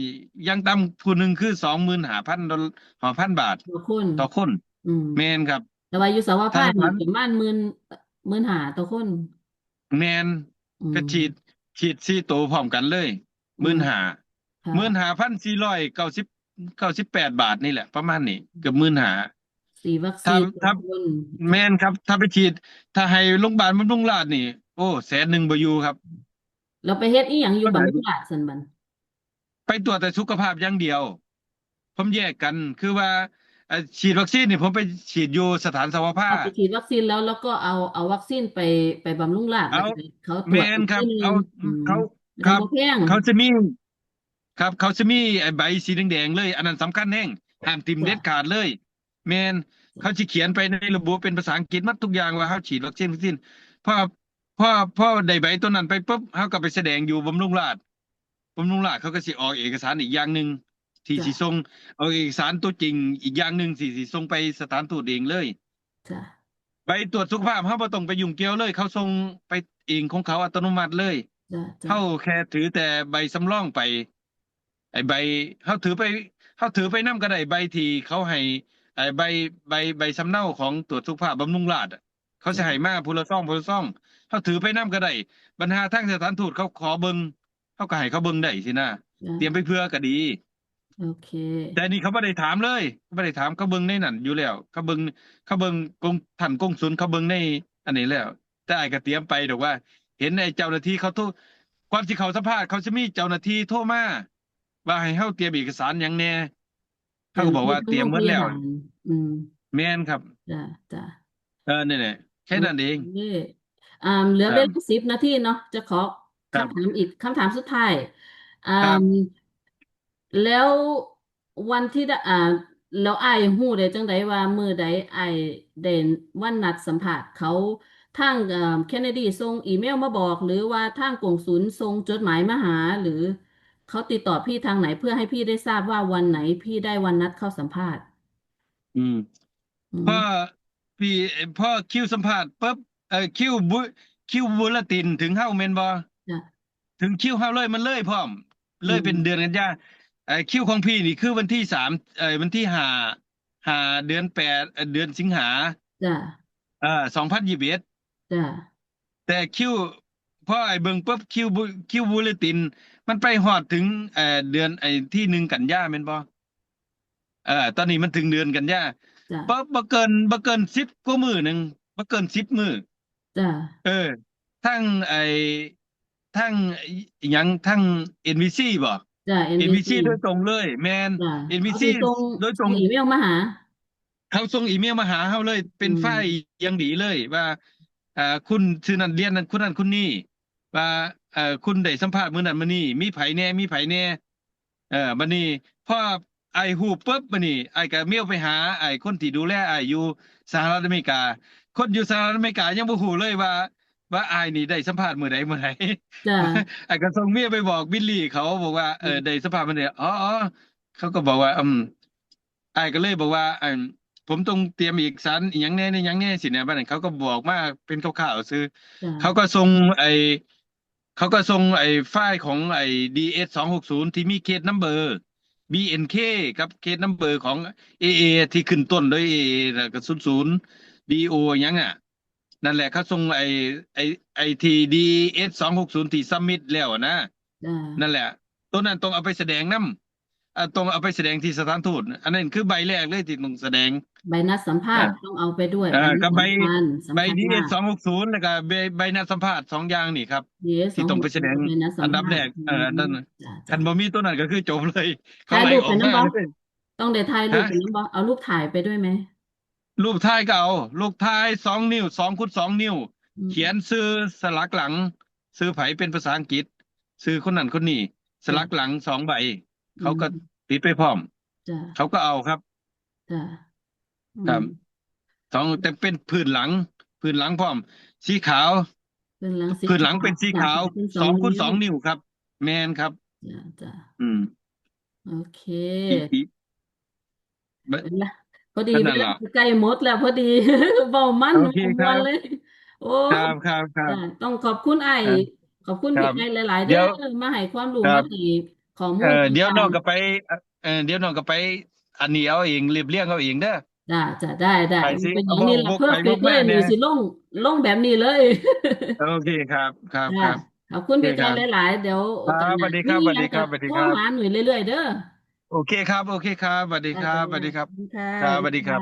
ຢ່າງຕ່ຳຜູ້ໜຶ່ງຄືສອງໝື່ນຫ້າພັນດອນ ຫ້າພັນບາດຕໍ່ຄົນ ຕໍ່ຄົນ. ອືມ ແມ່ນຄັບ. ແຕ່ວ່າຢູ່ສະຫວະພານີ້ປະມານໝື່ນ ໝື່ນຫ້າຕໍ່ຄົນ. ແມ່ນ ອືມ ກໍສີດ ສີດສີ່ໂຕພ້ອມກັນເລີຍ ໝື່ນຫ້າ. ອືມ ໝື່ນຫ້າພັນສີ່ຮ້ອຍເກົ້າສິບ ເກົ້າສິບແປດບາດນີ້ແຫຼະ ປະມານນີ້ ເກືອບໝື່ນຫ້າ ສີ່ວັກຊີນຕໍ່ຄົນ. ແມ່ນຄັບ ຖ້າໄປສີດ ຖ້າໃຫ້ໂລງບານບຳລຸງລາດນີ້ ໂອ້ ແສນໜຶ່ງບໍ່ຢູ່ຄັບ. ແລ້ວໄປເຮັດອີ່ຫຍັງຢູ່ບຳລຸງລາດຊັ້ນບັດ? ໄປຕວດແຕ່ສຸຂະພາບຢ່າງດຽວ. ຜົມແຍກກັນ ຄືວ່າ ເອີ ສີດວັກຊີນນີ້ ຜົມໄປສີດຢູ່ສະຖານສະຫວະພາ. ເອົາໄປສີດວັກຊີນແລ້ວ ແລ້ວກໍເອົາ ເອົາວັກຊີນໄປ ໄປບຳລຸງລາດ ເອົາ ແລ້ວກໍໃຫ້ເຂົາຕວດ ແມ່ນຄັບ ເອົາ ອືມ ເຂົາ ແລ້ວກໍບໍ່ແພງ. ເຂົາ ເຂົາຈະມີ ຄັບ ເຂົາຈະມີໄອ້ໃບສີແດງໆເລີຍ ອັນນັ້ນສຳຄັນແຮງ ຫ້າມຖິ້ມເດັດຂາດເລີຍ. ແມ່ນ ເຂົາຊິຂຽນໄປໃນລະບົບເປັນພາສາອັງກິດໝົດທຸກຢ່າງວ່າເຮົາສີດວັກຊີນ ວັກຊີນ. ພໍ ພໍ ພໍໄດ້ໃບຕົວນັ້ນໄປປຶບ ເຮົາກໍໄປສະແດງຢູ່ບຳລຸງລາດ ບຳລຸງລາດເຂົາກໍຊິອອກເອກະສານອີກຢ່າງໜຶ່ງ ທີ່ ຈ້ະ ຊິສົ່ງ ອອກເອກະສານຕົວຈິງອີກຢ່າງໜຶ່ງ ທີ່ຊິສົ່ງໄປສະຖານທູດເອງເລີຍ. ຈ້ະ ໃບຕວດສຸຂະພາບເຮົາບໍ່ຕ້ອງໄປຫຍຸ້ງກ່ຽວເລີຍ ເຂົາສົ່ງໄປເອງຂອງເຂົາອັດຕະໂນມັດເລີຍ. ເຮົາແຄ່ຖືແຕ່ໃບສຳລອງໄປ ໄອ້ໃບ ເຮົາຖືໄປ ເຮົາຖືໄປນຳກໍໄດ້ ໃບທີ່ເຂົາໃຫ້ ໄອ້ໃບ ໃບ ໃບສຳເນົາຂອງຕວດສຸຂະພາບບຳລຸງລາດ ເຂົາຊິໃຫ້ມາຜູ້ລະຊອງ ຜູ້ລະຊອງ ເຮົາຖືໄປນຳກໍໄດ້ ບັນຫາທາງສະຖານທູດເຂົາຂໍເບິ່ງ ເຮົາກໍໃຫ້ເຂົາເບິ່ງໄດ້ຊີ້ນະ ຕຽມໄປເຜື່ອກໍດີ. ໂອເຄ ແຕ່ນີ້ເຂົາບໍ່ໄດ້ຖາມເລີຍ ບໍ່ໄດ້ຖາມ ເຂົາເບິ່ງໃນນັ້ນຢູ່ແລ້ວ ເຂົາເບິ່ງ ເຂົາເບິ່ງກົງ ທ່ານກົງສຸນ ເຂົາເບິ່ງໃນອັນນີ້ແລ້ວ ແຕ່ອ້າຍກໍຕຽມໄປດອກວ່າ ເຫັນໄອ້ເຈົ້າໜ້າທີ່ເຂົາໂທ ກ່ອນຊິເຂົ້າສຳພາດ ເຂົາຊິມີເຈົ້າໜ້າທີ່ໂທມາວ່າໃຫ້ເຮົາຕຽມເອກະສານຫຍັງແດ່ ເຮົາກໍບອກວ່າຕຽມໝົດແລ້ວ. ອືມ ແມ່ນຄັບ ຈ້ະ ຈ້ະ ເອີ ນັ້ນແຫຼະ ແຄ່ນັ້ນເອງ. ອ່າ ເຫຼືອເວລາສິບນາທີເນາະ ຈະຂໍຄຳຖາມອີກ ຄຳຖາມສຸດທ້າຍ ອ່າ ແລ້ວວັນທີ ອ່າ ແລ້ວອ້າຍຮູ້ໄດ້ຈັ່ງໃດວ່າມື້ໃດອ້າຍໄດ້ວັນນັດສຳພາດເຂົາ? ທາງ ເອີ່ມ Kennedy ສົ່ງອີເມວມາບອກ ຫຼືວ່າທາງກົງສຸນສົ່ງຈົດໝາຍມາຫາ ຫຼືເຂົາຕິດຕໍ່ພີ່ທາງໃດ ເພື່ອໃຫ້ພີ່ໄດ້ຊາບວ່າວັນໃດພີ່ໄດ້ວັນນັດເຂົ້າສຳພາດ? ອືມ ອືມ ພໍພີ່ ພໍຄິວສຳພາດປຶບ ເອີ ຄິວບຸ ຄິວບູລະຕິນເຖິງເຮົາແມ່ນບໍ່? ເຖິງຄິວເຮົາເລີຍ ມັນເລີຍພ້ອມ ເລີຍເປັນເດືອນກັນຍາ. ເອີ ຄິວຂອງພີ່ນີ້ຄືວັນທີສາມ ເອີ ວັນທີຫ້າ ຫ້າເດືອນແປດ ເອີ ເດືອນສິງຫາ ເອີ ສອງພັນຊາວເອັດ ແຕ່ຄິວ ພໍອ້າຍເບິ່ງປຶບ ຄິວ ຄິວບູລະຕິນ ມັນໄປຮອດເຖິງ ເອີ ເດືອນ ໄອ້ທີໜຶ່ງກັນຍາແມ່ນບໍ່? ເອີ ຕອນນີ້ມັນເຖິງເດືອນກັນຍາ ບໍ່ ບໍ່ເກີນ ບໍ່ເກີນສິບກວ່າມື້ໜຶ່ງ ບໍ່ເກີນສິບມື້. ເອີ ທາງໄອ້ ທາງອີ່ຫຍັງ ທາງ ເອັນບີຊີ ບໍ? ເອັນບີຊີໂດຍຕົງເລີຍ ແມ່ນ ເອັນບີຊີໂດຍຕົງ ສົ່ງອີເມວມາຫາ ເຂົາສົ່ງອີເມວມາຫາເຮົາເລີຍ ເປັນໄຟລ໌ຢ່າງດີເລີຍວ່າ ເອີ ຄຸນຊື່ນັ້ນລຽນນັ້ນ ຄົນນັ້ນຄົນນີ້ ວ່າ ເອີ ຄຸນໄດ້ສຳພາດມື້ນັ້ນມື້ນີ້ ມີໃຜແດ່ ມີໃຜແດ່. ເອີ ບັດນີ້ພໍອ້າຍຮູ້ປຶບ ບັດນີ້ອ້າຍກໍເມວໄປຫາໄອ້ຄົນທີ່ດູແລອ້າຍຢູ່ສະຫະລັດອາເມລິກາ ຄົນຢູ່ສະຫະລັດອາເມລິກາຍັງບໍ່ຮູ້ເລີຍວ່າ ວ່າອ້າຍນີ້ໄດ້ສຳພາດມື້ໃດ ມື້ໃດ. ອ້າຍກໍສົ່ງເມວໄປບອກບິນລີເຂົາ ບອກວ່າ ເອີ ໄດ້ສຳພາດມື້ໃດ. ອໍ ເຂົາກໍບອກວ່າ ອືມ ອ້າຍກໍເລີຍບອກວ່າ ອັນ ຜົມຕ້ອງຕຽມເອກະສານອີ່ຫຍັງແດ່ ອີ່ຫຍັງແດ່ຊີ້ນະ. ບັດນັ້ນເຂົາກໍບອກມາເປັນຄ່າວໆຊື່ ເຂົາກໍສົ່ງໄອ້ ເຂົາກໍສົ່ງໄອ້ໄຟລ໌ຂອງໄອ້ ດີເອັດສອງຫົກສູນ ທີ່ມີເຄສນຳເບີ ບີເອັນເຄ ກັບເຄສນຳເບີຂອງເອເອ ທີ່ຂຶ້ນຕົ້ນໂດຍເອເອ ແລ້ວກໍສູນສູນ ດີໂອ ຫຍັງອະ ນັ້ນແຫຼະ ເຂົາສົ່ງໄອ້ ໄອ້ ໄອ້ທີ່ ດີເອັດສອງຫົກສູນ ທີ່ຊັບມິດແລ້ວນະ ນັ້ນແຫຼະ ໂຕນັ້ນຕ້ອງເອົາໄປສະແດງນຳ ອາ ຕ້ອງເອົາໄປສະແດງທີ່ສະຖານທູດ. ອັນນັ້ນຄືໃບແລກເລີຍທີ່ຕ້ອງສະແດງ ໃບນັດສຳພາດ ອາ ຕ້ອງເອົາໄປດ້ວຍ ເອີ ກັບໃບ ໃບ ດີເອັດສອງຫົກສູນ ແລ້ວກໍໃບ ໃບນັດສຳພາດ ສອງຢ່າງນີ້ຄັບ ທີ່ຕ້ອງໄປສະແດງອັນດັບແລກ ເອີ ອັນນັ້ນ ຄັນບໍ່ມີໂຕນັ້ນກໍຄືຈົບເລີຍ ເຂົາໄລ່ອອກມາເລີຍ. ຕ້ອງໄດ້ຖ່າຍຮູບໄປນຳບໍ່? ເອົາຮູບຖ່າຍໄປດ້ວຍໄໝ? ຮູບຖ່າຍກໍເອົາ ຮູບຖ່າຍສອງນິ້ວ ສອງຄູນສອງນິ້ວ ຂຽນຊື່ສະຫຼັກຫຼັງ ຊື່ໃຜເປັນພາສາອັງກິດ ຊື່ຄົນນັ້ນຄົນນີ້ ສະຫຼັກຫຼັງສອງໃບ ເຂົາກໍຕິດໄປພ້ອມ ເຂົາກໍເອົາຄັບ. ຄັບ ສອງ ແຕ່ເປັນພື້ນຫຼັງ ພື້ນຫຼັງພ້ອມ ສີຂາວ ພື້ນຫຼັງເປັນສີຂາວ ສອງຄູນສອງນິ້ວຄັບ. ແມ່ນຄັບ ອືມ ໂອເຄ ພໍດີເວລາໃກ້ໝົດແລ້ວ ພໍດີ ເວົ້າມັນມ່ວນເລີຍ. ໂອ້ ຕ້ອງຂອບຄຸນອ້າຍ ຂອບຄຸນພີ່ອ້າຍຫຼາຍໆເດີ ມາໃຫ້ຄວາມຮູ້ ມາໃຫ້ຂໍ້ມູນ. ເອີ ດຽວນ້ອງກໍໄປ ເອີ ດຽວນ້ອງກໍໄປອັນນີ້ເອົາເອງ ລຽບລຽງເອົາເອງເດີ. ຈ້າ ຈ້າ ໄດ້ ໄດ້ ເປັນຫຍັງນີ້ລະ ເພີເຟັກເລີຍ ນີ້ຊິລົງ ລົງແບບນີ້ເລີຍ. ໂອເຄຄັບ ຄັບ ຂອບຄຸນພີ່ອ້າຍຫຼາຍໆ ດຽວໂອກາດໜ້າ ມີຫຍັງກໍໂທຫາໜ່ວຍເລື້ອຍໆເດີ. ໂອເຄຄັບ ໂອເຄຄັບ ສະຫວັດດີຄັບ ສະຫວັດດີຄັບ ສະຫວັດດີຄັບ.